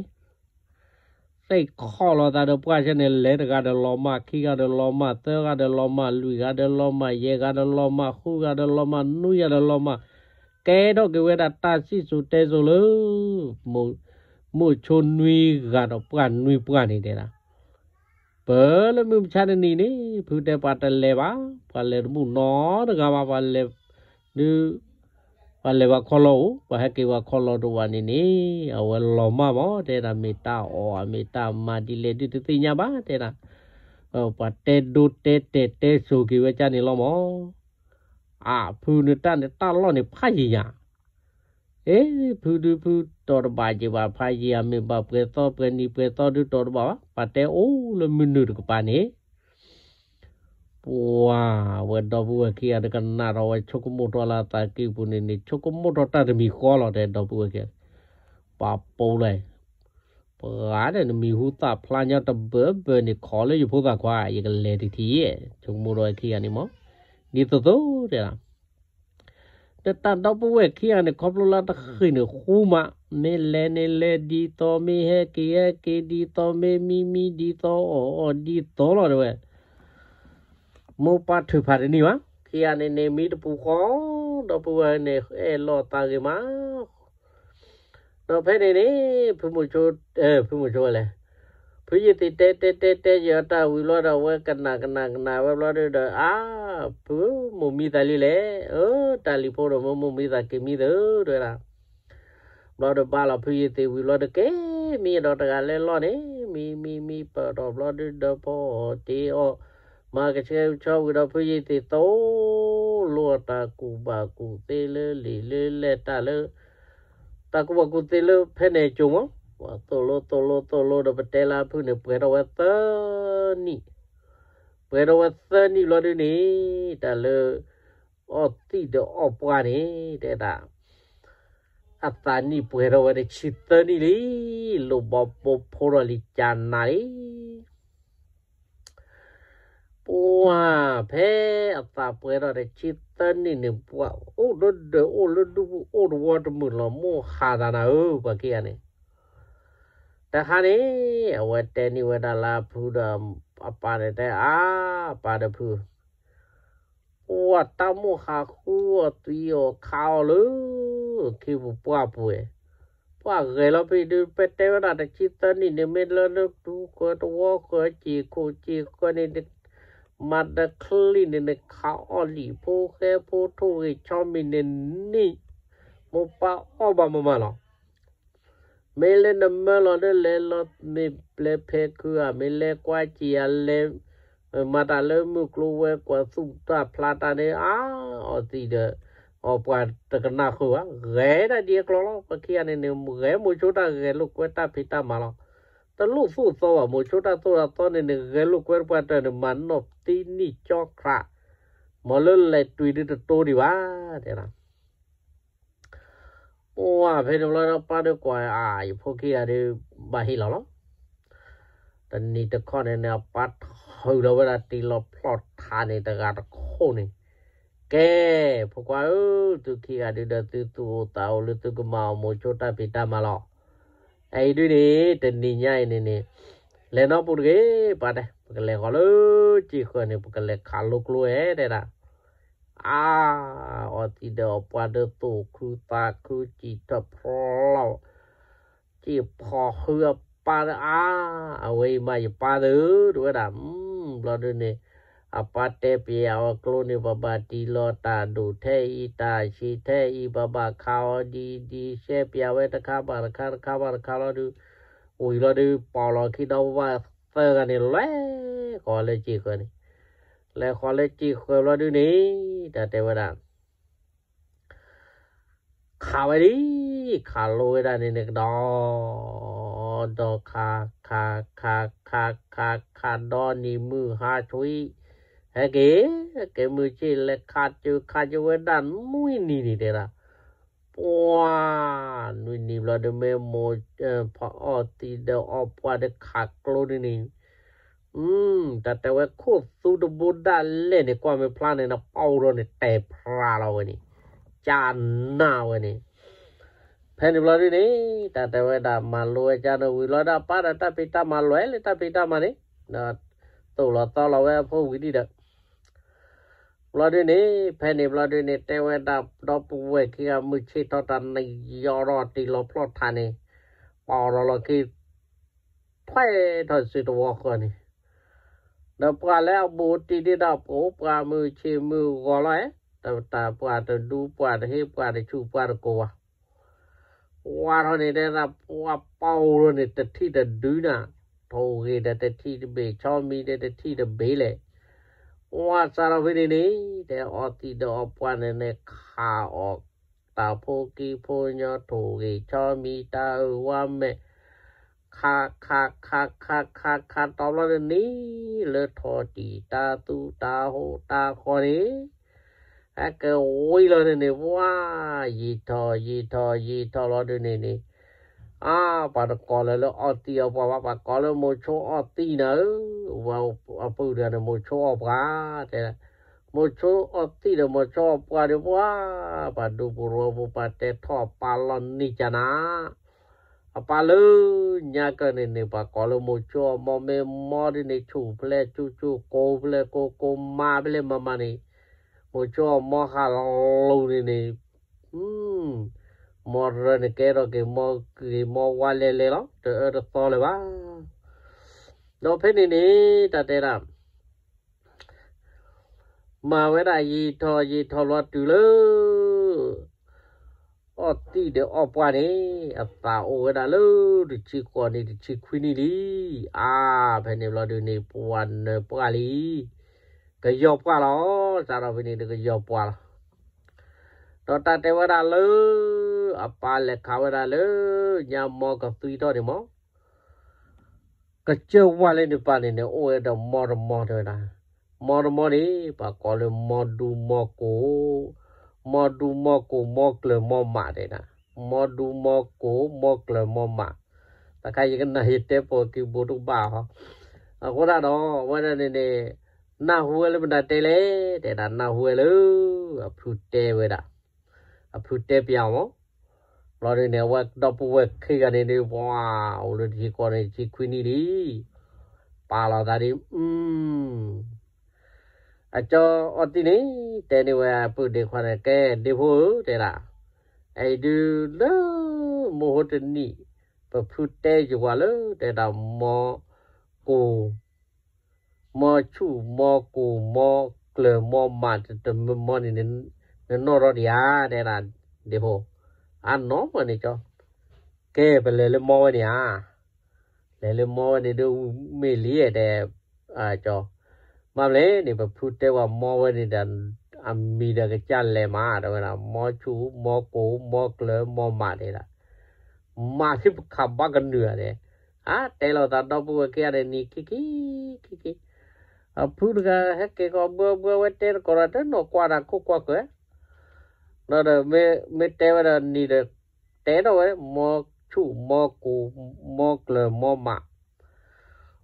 သ့ၣ်ခီၣ်လီၤသးဒီးပှၢ်ဆဲန့ၣ် လဲၤတဂၤဒီးလီၤမၢ် ခံဂၤဒီးလီၤမၢ် သၢဂၤဒီးလီၤမၢ် လွံၢ်ဂၤဒီးလီၤမၢ် ယဲၢ်ဂၤဒီးလီၤမၢ် ဃုဂၤဒီးလီၤမၢ် နွံဂၤဒီးလီၤမၢ်, ကဲထီၣ်က့ၤဝဲဒၣ်တၢ်စံၣ်စိၤတဲစိၤလၢ မိၤဆိနွံဂၤဒီးပှၢ်နွံပှၢ်န့ၣ်တဲဒၣ် ပၢလၢမုၢ်မဆါတနံၤန့ၣ် ဖုတဲပှၤတလဲၤဘၣ်, ပှၤလဲၤတဘူၣ်နီတဂၤဘၣ်, ပှၤလဲၤ ဒု ပှၤလဲၤဝဲခီလီၢ်အိၣ်, ပှၤဟဲက့ၤဝဲခီလီၢ်တအိၣ်ဘၣ်န့ၣ်န့ၣ် အဝဲလီၤမၢ်မၢ် တဲဒၣ်မ့ၢ်တၢ်အီၣ် မ့ၢ်တၢ်မၤဒ်လဲၣ်ဒုတသ့ၣ်ညါဘၣ် တဲဒၣ်, ပှၤတဲဒိတဲတဲာ်တဲစိၤက့ၤဝဲကၢ်န့ၣ်လီၤမၢ်, အဖုန့ၣ်တၢ်န့ၣ်တၢ်လီၢ်န့ၣ်ဖးယံာ်ယၤ အ့ ဖုဒုဖုတီၤတဘၣ်က့ၤဘၣ် ဖးယံာ်ဧါ မ့ၢ်ဘၣ်ပှဲၤသီပှဲၤနံၤပှဲၤသီဒုတီၤတဘၣ်ဘၣ် ပှၤတဲအိၣ်လၢမုၢ်နုာ်တကပၤန့ၣ် ပှၤ ဝဲဒီပုၢ်ဝဲၢ်ခံဂၤတကနၣ်ဒီးဝဲဆိကမိၣ်ထီၣ်လၢအသးကံၢ်ပူၤန့ၣ်န့ၣ် ဆိကမိၣ်ထီၣ်တၢ်တမံၤဃီလီၤ တဲဒီပုၢ်ဝဲၢ်ခံဂၤ ပာ်ပိာ်လဲၣ် ပှၤဒီးနမံၤဟူသၣ်ဖျါညီတဘၢဘၢန့ၣ် ခိးလၢယဖိသၣ်ခွါ ယကလဲၤတထံၣ် ဆိကမိၣ်ထီၣ်ဝဲခံဂၤန့ၣ်မၢ် ဒ်သိးသိးတဲဒၣ် ဒီးတၢ်ဒီပုၢ်ဝဲၢ်ခံဂၤန့ၣ် ခီဖျိလၢတဃံးန့ၣ်ဃူမး, မ့ၢ်လဲၤန့ၣ်လဲၤဒ်သိး, မ့ၢ်ဟဲက့ၤဟဲက့ၤဒ်သိး, မ့ၢ်မံမံဒ်သိး, အီၣ်အီၣ်ဒ်သိးလီၤတဲဝဲ. မိၢ်ပၢ်ထုးဖးတနံၣ်ဘၣ်, ခံဂၤန့ၣ်န့ၣ် မံတပူၤဃီ, ဒီပုၢ်ဝဲၢ်န့ၣ် အဲၣ်လိာ်သးဂ့ၤမး ဒီးဖဲန့ၣ်န့ၣ် ဖုမိၤဆိ, ဖုမိၤဆိဝဲလဲၣ်, ဖုယ့ၢ်သ့ၣ်တဲတဲတဲတဲယတၢ်ဝံၤဘျီဒီး အဝဲကနၣ်ကနၣ်ကနၣ်ဝဲဘျီဒီး အါ, ဖုမိၢ်မံသးလံလဲၣ်, အၢ, တၢ်လံၤဖိဒီးမိၢ်မိၢ်မံသးက့ၤမံသၢတဲဝဲဒၣ်. ဘျီဒီးဘၣ်လီၤဖုယ့ၢ်သ့ၣ်ဝံၤဘျီဒီး ကဲမံဒီးတဂၤလဲၤလီၤန့ၣ် မံမံမံပၢၢ်ထီၣ်ဘျီဒုဒီးဖီအီၣ်တ့အီၣ် မၤကဆှဲကဆှီဝံၤဒီး ဖုယ့ၢ်သ့ၣ်သိၣ်လိအတၢ်ကူၣ်ဘၣ်ကူၣ်သ့လၢလံာ်လၢလဲၢ် တၢ်လၢ တၢ်ကူၣ်ဘၣ်ကူၣ်သ့လၢဖဲန့ၣ်အစိၤမး, ပှၤသိၣ်လိသိၣ်လိသိၣ်လိဒီး ပတဲလၢအဖုန့ၣ် ပှဲၤထီၣ်ဝဲသၢနံၣ်, ပှဲၤထီၣ်ဝဲသၢနံၣ်ဘျီဒုန့ၣ် တၢ်လၢ အီၣ်သံၣ်ဒီးအီၣ်ပှၢ်န့ၣ် တဲဒၣ် အသးနံၣ်ပှဲၤထီၣ်ဝဲတဆံသၢနံၣ်လံ, လိၣ်ဘီဘိဖိဒီးလံာ်ကၢနၤလံ. ပှၤဖဲအသးပှဲၤထီၣ်တဆံသၢနံၣ်န့ၣ် ပှၤအိၣ်ဒီးဒၢးအိၣ်လၢဒူပူၤအိၣ်တဝီတမုာ်လီၤ မိၢ်ဟးသးနၤဧၢ ပှၤခံဂၤန့ၣ်. တဟါန့ၣ် အဝဲတဲန့ၢ်ဝဲဒၣ်လၢအဖုဒီးအပၢ်န့ၣ်တဲ အါ ပၢ်ဒီးဖု ပှၤတၢ်မိၢ်ဟးဃုအီၣ်သွံအီၣ်ခးအီၣ်လၢ ခ့ပူၤပှၢ်ပူၤဝဲ, ပှၤဂဲၤလီၤဖဲဒုး ပတဲဝဲဒၣ်တဆံသၢနံၣ်န့ၣ် မ့ၢ်လၢလၢဒူဃၢၤတဝီဃၢၤ စ့ၢ်ခိၣ်စ့ၢ်ဃၢၤန့ၣ် မၤတချံန့ၣ်န့ၣ် ခးအီၣ်လံာ်ဖိဃဲဖိထိၣ်ဂ့ၤဆီမံၤန့ၣ်န့ၣ် မိၢ်ပၢ်အီၣ်ဘၣ်မမၤလီၤ. မ့ၢ်လၢနမၢလီၤဒီးလဲၤလီၤမ့ၢ်ပျဲဖဲခုဧါ, မ့ၢ်လဲၤကွၢ်ကံဧါ, လဲၤ မၤတၢ်လၢမုၢ်ကျိၤဝဲၤကွာ်သူၣ်တၢ်ဖျါတၢ်န့ၣ် အါ အီသံးဒီး အီပှၤတကနၣ်ဃုာ်ဘၣ်, ဂဲၤဒၣ်ဒ်အကျိၤလီၤ. ပှၤခံဂၤန့ၣ်န့ၣ် ဂဲၤမိၤဆိတၢ်ဂဲၤလိာ်ကွဲတၢ်ဖံးတၢ်မၤလီၤ. တလိၣ်သူၣ်သီဘၣ်, မိၤဆိတၢ်သိၣ်တၢ်သီန့ၣ်န့ၣ် ဂဲၤလိာ်ကွဲတပှၢ်တၢၢ်န့ၣ် မၤနီၣ်သံနံၣ်ကၠီခရး, မ်လၢလဲၤတွံၤဒုတတိဒံးဘၣ်, တဲဒၣ် ပှၤဖဲန့ၣ်ဘျီဒီး ပၢ်ဒီးကွၢ်အါ ယဖိခံဂၤဒီး ဘၣ်ဟ့ၣ်လီၤလီၤ. တနံၤတခီန့ၣ်န့ၣ် အပၢ်ထုးလီၤဝဲဒၣ်တံၤလီၤဖျီၣ်ထးန့ၣ် တဂၤတခိၣ်န့ၣ်, ကဲ, ဖိခွါဧၢ, သုခံဂၤဒုဒီးသုသူၣ်အိၣ်သးအိၣ်လၢသုကမၤအီၤမိၤဆိတၢ်ဖံးတၢ်မၤလီၤ. အအံၤဒုန့ၣ် တနံၤညါအံၤန့ၣ်န့ၣ် လဲၤနီၢ်ပူၤတဂ့ၤ, ပၢ်တဲ, ပကလဲၤဃီၤလၢကံၢ်ဃၢၤန့ၣ် ပကလဲၤခးလိကျိဝဲ တဲဒၣ် အါ, အီသံးဒီးအပှၤဒီးသူၣ်ခုသးခု စံၣ်ထီၣ်ဖျီၣ်, စံၣ်ဖီၣ်ဃုအပၢ်ဒီးအါ, အဝဲအံၤမးယပၢ်သု, တဝဲဒၣ်, ဘျီဒုန့ၣ် အပၢ်တဲပျးအီၤကျိန့ၣ် ပဘၣ်တံၢ်လီၤတၢ်ဒိၣ်ထဲအံၤ တၢ်ဆံးထဲအံၤ ပဘၣ်ခးအီၤဒ်ဒ် ရှဲပျးဝဲတခါဘၣ်တခါ တခါဘၣ်တခါလီၤဒုး, ဝံၤလီၤဒုး ပိာ်လီၤခံဒီးပဘၣ်သၢဂၤန့ၣ် လဲၤဃီၤလၢကံၢ်ဃၢၤန့ၣ်, လဲၤဃီၤလၢကံၢ်ဃၢၤဘျီဒုန့ၣ် တၢ်တဲဝဲဒၣ် ခးဝဲဒၣ်, ခးလိဝဲဒၣ်န့ၣ်န့ၣ်ကဒီး, ဒီးခး, ခး, ခး, ခး, ခး, ခးဒီနံၤမုၢ်ဟါဆွံ, ဟဲက့ၤ, ဟဲက့ၤမုၢ်ဆ့ၣ်လဲၤခးစၢၤခးစၢၤဝဲဒၣ်နွံနံၤန့ၣ်တဲဒၣ်, ပှၤ, နွံနံၤဘျီဒုးမ့ၢ်မိၢ်, ဖီအီၣ်သံးဒီးအီပှၤဒီးခးကျိဒုန့ၣ် တၢ်တဲဝဲခိၣ်သူတဘိဒၣ်လဲာ်န့ၣ် ကွၢ်မ့ၢ်ဖျါန့ၣ် နပာ်အိၣ်ဒီးန့ၣ် တဲာ်ဖြးလီၤဝဲန့ၣ်, ကၢ်နၢ်ဝဲန့ၣ်, ဖဲန့ၣ်ဘျီဒုန့ၣ် တၢ်တဲဝဲဒၣ်မၤလိဝဲကၢ်န့ၣ်ဝံၤလီၤဒီး ပၢ်ဒီးတၢ်ဖံးတၢ်မၤလွဲလၢတၢ်ဖံးတၢ်မၤန့ၣ်, ဒီးသိၣ်လီၤသီလီၤဝဲအဖိဝံၤဒံးဒီး ဘျီဒုန့ၣ် ဖဲန့ၣ်ဘျီဒုန့ၣ် တဲဝဲဒၣ်ဒီပုၢ်ဝဲၢ်ခံဂၤမုၢ်ဆ့ၣ်ထီၣ်တၢ်န့ၣ် ယီၤထီၣ်တံၢ်လီၤဖျီၣ်ထးန့ၣ်, ပာ်အီၤဒီးလီၤခံ ထွဲထီၣ်စုတဝီဃၢၤန့ၣ်, ဒီးပှၤလၢအဘူးတံၢ်ဒံးဒီး ပှၤမုၢ်ဆ့ၣ်မုၢ်ဂီၤလီၤဧဲ, တပှၤတဒူပှၤတဟ့ၣ်ပှၤတဆူၣ်ပှၤတကိးဘၣ် ဝါထီၣ်န့ၣ်တဲဒၣ် ပှၤပာ်အိၣ်ဒီးန့ၣ် တထံၣ်တဒုနၤ, ထိၣ်ဂ့ၤဒီးတထံၣ်တဘ့ၣ် ဆီမံၤဒီးတထံၣ်တဘ့ၣ်လဲၣ်, ဝါစးထီၣ်ဖဲန့ၣ်န့ၣ် တဲအီသံးဒီးအီပှၤန့ၣ်န့ၣ် ခးအီၣ်တၢ်ဖိကံဖိညီ ထိၣ်ဂ့ၤဆီမံၤ တၢ်အုၣ်ဝါမဲာ် ခး ခး ခး ခး ခး ခး တီဘျီန့ၣ်န့ၣ် လၢထီၣ်တံၢ်တၢ်သူတၢ်ဟိးတၢ်ဃီန့ၣ် ဟဲကဝံၤလီၤန့ၣ်န့ၣ် ပှၤ ယံာ်ထီၣ်ယံာ်ထီၣ်ယံာ်ထီၣ်လီၤဒုန့ၣ်န့ၣ် အါ ပှၤတကိးလၢၤလၢအီသံးအီပှၤဘၣ် ပှၤကိးလၢမိၤဆိအီသံးနၤဧၢ, အပုၢ်တဂၤန့ၣ် မိၤဆိအီပှၤ တဲ, မိၤဆိအီသံးဒီးမိၤဆိအီပှၤဒီးပှၤ, ပှၤဒူပူၤရိပူၤ ပှၤတဲထီၣ်အပၢ်လီၤနံၤကနၤ အပၢ်လၢညါကၢၢ်န့ၣ်န့ၣ် ပှၤကိးလၢမိၤဆိအီမီမ့ၢ်မီဒ်န့ၣ် ဆူၣ်ဖျဲၣ်ဆူၣ်ဆူၣ် ကိးဖျဲၣ်ကိးကိးမးဖဲလဲၣ်မၤမးန့ၣ်, မိၤဆိအီမီဟးလူၤန့ၣ်န့ၣ်, မီရၢန့ၣ်ကဲထီၣ်က့ၤမီဂ့ၤမီဝါလဲၤလဲၤလီၤ တအၢတသီလၢၤဘၣ်. ဒီးဖဲန့ၣ်န့ၣ် တၢ်တဲဒၣ် မၤဝဲဒၣ်ယံာ်ထီၣ်ယံာ်ထီၣ်လီၤတုၤလၢ အီသံးဒီးအီပှၤန့ၣ် အသးအိၣ်ဝဲဒၣ်လၢတဆံဃိးနံၣ်တဆံခွံနံၣ်လံ. အါ ဖဲန့ၣ်ဘျီဒုန့ၣ် ပှၤနၢၤပှၢ်လံ, ကယီၤပှၢ်လီၤ, စးထီၣ်ဖဲန့ၣ်ဒီးကယီၤပှၢ်လီၤ. ဒီးတၢ်တဲဝဲဒၣ်လၢ အပၢ်လဲၤခးဝဲဒၣ်လၢ ညါမီကသွံထီၣ်န့ၣ်မီ ကစၢၢ်ဝါလၢန့ၣ်ပၢ်န့ၣ်န့ၣ် အိၣ်ဝဲဒီးမီတမီတဲဝဲဒၣ်, မီတမီန့ၣ် ပှၤကိးလၢမီဒူမီကိၢ်, မီဒူမီကိၢ် မီကျၢၤမီမးတဲဒၣ်, မီဒူမီကိၢ် မီကျၢၤမီမး, တခါယကနၣ်ယတဲပိာ်က့ၤဘိးတကဘၣ်ဟီ, အဃိဒၣ်ဒီး အဝဲဒၣ်န့ၣ်န့ၣ် နၢ်ဟူဝဲလၢမတၤတဲလဲၣ် တဲဒၣ် နၢ်ဟူဝဲလၢ အဖုတဲဝဲဒၣ် အဖုတဲပျးမီၤ, ဘျီဒုန့ၣ် အဝဲဒီပုၢ်ဝဲၢ်ခံဂၤန့ၣ်ဒုး ပှၤအိၣ်လၢတဆံဃိးနံၣ်တဆံခွံနံၣ်လံ, ပာ်လီၤသးဒ် အကၠီအီသံးန့ၣ် တဲန့ၢ်ဝဲအပုၢ်ဒ့ခွါန့ၣ် ကဲဒ့ဖိဧၢ တဲဒၣ်, အအံၤဒုးလၢ မိၢ်ဟိတနံၣ် ပဖုတဲယဝၤလၢတဲဒၣ်မီကိၢ် မီဆူၣ်မီကိၢ်မီကျၢၤမီမးတမံၤမီန့ၣ် နနီၣ်ထီၣ်ဒံးဧါ တဲဒၣ် ဒ့ဖိ, အနီၢ်မးန့ၣ်ကၠီ, ကဲ ပလဲၤလၢမီဝဲန့ၣ်ဧါ, လဲၤလၢမီဝဲန့ၣ်ဒုး မ့ၢ်လံဧါတဲ, ကၠီ, မ့ၢ်မလဲၣ်န့ၣ် ပဖုတဲဝဲမီဝဲန့ၣ်ဒီး အမံၤဒီးကစၢ်လဲၤမး တဲဝဲဒၣ် မီဆူၣ် မီကိၢ် မီကျၢၤ မီမးတဲဒၣ်, မးသ့ၣ်ပခးဘၣ်ကနုာ်ဧါတဲ, အါ တဲလိာ်သးဒီပုၢ်ဝဲၢ်ခံဂၤဒီးနံၤခံခံ, ခံခံ, အဖုတဂၤဟဲက့ၤကီးဘှၢဘှၢဝဲတဲတကိးဒီး တနီၤကွၢ်တၢ်ခိၣ်ကွၢ်ကၢၤ ဒီးမ့ၢ်တဲဝဲဒီးနံၤဒီး တဲထီၣ်ဝဲ မီဆူၣ် မီကိၢ် မီကျၢၤ မီမး,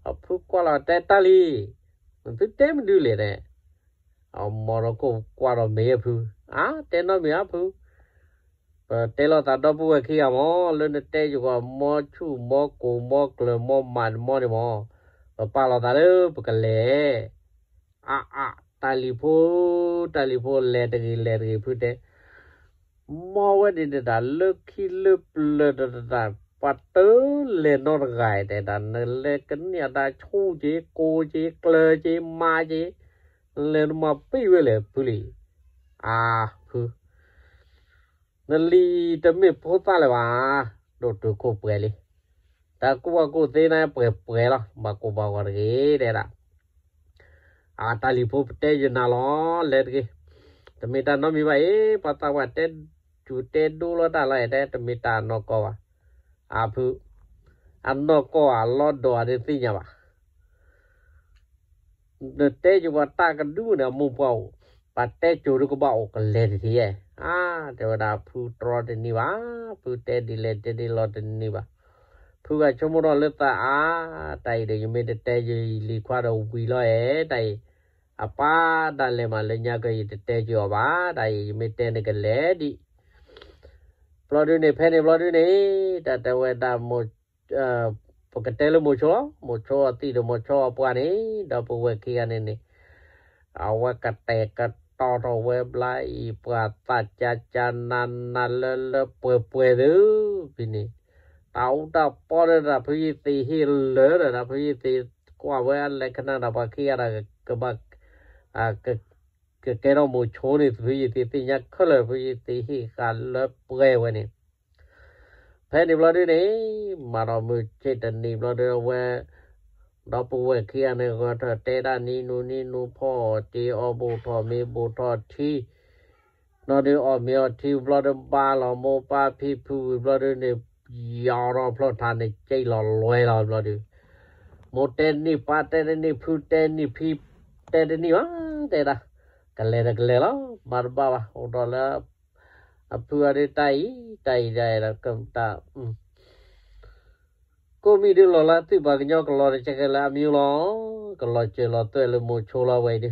အဖုကွၢ်လီၤတဲတၢ်လံ, သုတဲမနုၤလဲၣ်န့ၣ်, အမီဒီးခိၣ်ကွၢ်ဒီးမ့ၢ်အဖု, အါ တဲနီတမံၤအဖု, ပတဲလိာ်သးဒီပုၢ်ဝဲၢ်ခံဂၤမး လၢနတဲယဂီၢ် မီဆူၣ် မီကိၢ် မီကျၢၤ မီမး မီန့ၣ်မး, ပပာ်လိာ်သးလၢပကလဲၤ အါအါ, တၢ်လံၤဖိ, တၢ်လံၤဖိ လဲၤတဂ့ၤ လဲၤတဂ့ၤ ဖုတဲ, မီဝဲန့ၣ်တဒၣ် လၢခံလၢပျၢၤတဒၣ် ပှၤတလဲၤနီတဂၤတဲဒၣ် နလဲၤကန့ၢ်အတၢ်ဆူၣ်က့ၤ ကိၢ်က့ၤ ကျၢၤက့ၤ မးက့ၤ, လဲၤနမၤပ့ၢ်ဝဲလဲၣ်ဖုလံ, အါဖု နလံၤတမ့ၢ်ဖိသၣ်လၢၤဘၣ်, ဒိၣ်တုာ်ခိၣ်ပှဲၤလံ, တၢ်ကူၣ်ဘၣ်ကူၣ်သ့န့ၣ် ပှဲၤပှဲၤလီၤ ဘၣ်ကိၢ်ဘၣ်ဂီၤတဂ့ၤ တဲဒၣ်, အတၢ်လံၤဖိပတဲယနၤလီၤ လဲၤတဂ့ၤ, တမ့ၢ်တၢ်နီတမံၤဘၣ်အံၤ ပှၤသးပှၢ်တဲစူၤတဲဒိလီၤတၢ်လီၤ တဲတမ့ၢ်တၢ်အနီၢ်ကီၢ်ဘၣ်, အဖု, အနီၢ်ကီၢ်အလီၢ်ဒိၣ်အဒုးသ့ၣ်ညါဘၣ် နတဲယဝဲတၢ်ကဒုန့ၣ် အမိၢ်ပှၢ်အိၣ်, ပှၤတဲကိၤဒုကဘၣ်အိၣ်ကလဲၤတထံၣ်ယဲ, အါ တဲဝဲဒၣ်ဖုတြီတန့ၢ်ဘၣ်, ဖုတဲဒ်လဲၣ်တဲဒ်လဲၣ်တန့ၢ်ဘၣ်, ဖုဂၤဆိကမိၣ်ထီၣ်လၢသးအါ, တၢ်အံၤဒီးယမ့ၢ်တတဲယလံၤခွါဒီးဝံၤလီၤဧဲ, တၢ်အံၤ, အပၢ်ဒၣ်လဲာ်မးလၢညါကယတတဲက့ၤအီၤဘၣ်, တၢ်အံၤ ယမ့ၢ်တဲန့ၣ်ကလဲၤဒံး ဘျီဒုန့ၣ် ဖဲန့ၣ်ဘျီဒုန့ၣ်, တၢ်တဲဝဲဒၣ်, ပကတဲလၢမိၤဆိလီၤ, မိၤဆိအသံၣ်ဒီးမိၤဆိအပှၢ်န့ၣ်, ဒီပုၢ်ဝဲၢ်ခံဂၤန့ၣ်န့ၣ်, အဝဲကတဲာ်ကတီၤထီၣ်ဝဲဘျါအံၤ ပှၤသးကၢ်ကၢ်နးနးလၢလၢပှဲၤပှဲၤသု, ဖဲန့ၣ်, တၢ်အူတၢ်ပီဒီးတၢ်ဖုယသ့ဟ့ၣ်လၢာ်ဒီး တၢ်ဖုယသ့ကွၢ်ဝဲအလဲၤခနၣ်ဒီးပှၤခံဂၤဒီးကဘၣ် ကကဲထီၣ်မိၤဆိန့ၣ် ဖုယသ့သ့ၣ်ညါခဲလၢာ် ဖုယသ့ဟ့ၣ်ဃာ်လၢပှဲၤဝဲန့ၣ်, ဖဲန့ၣ်ဘျီဒုန့ၣ်, မၤဒီးမုၢ်ဆ့ၣ်တနံၤဘျီဒုအဝဲ, ဒီပုၢ်ဝဲၢ်ခံဂၤန့ၣ် ဂဲၤထၢၣ်တဲဒၣ်နံၤနူနံၤနူဖီၣ်အီၤတ့ အီၣ်ဘိၣ်ထီၣ်မ့ၤဘိၣ်ထီၣ်ထံ ဘျီဒုအီၣ်မ့ၤအီၣ်ထံဘျီဒုဘါလီၤမိၢ်ပၢ်ဖံဖုဝံၤဘျီဒုန့ၣ်, ယီၤထီၣ်ဖျီၣ်ထးန့ၣ် ကၠံၣ်လီၤလွဲလီၤဘျီဒု, မိၢ်တဲတနံၣ် ပၢ်တဲတနံၣ် ဖုတဲတနံၣ် ဖံတဲတနံၣ်ဘၣ်, တဲဒၣ်, ကလဲၤဒီးကလဲၤလီၤ မၤတဘၣ်ဘၣ် အိၣ်ဒီးလၢ အဖုအီၤဒုတၢ်အံၤ တၢ်အံၤဒ်အံၤဒီးကတၢ် ကိးမံၤဒုလီၤလၢသုးပှၤကညီကလီၤတကဲကဲလၢအမံၤလီၤ, ကလီၤစၢၤလီၤသွဲၣ်လၢမိၤဆိလီၤဝဲအံၤဒု,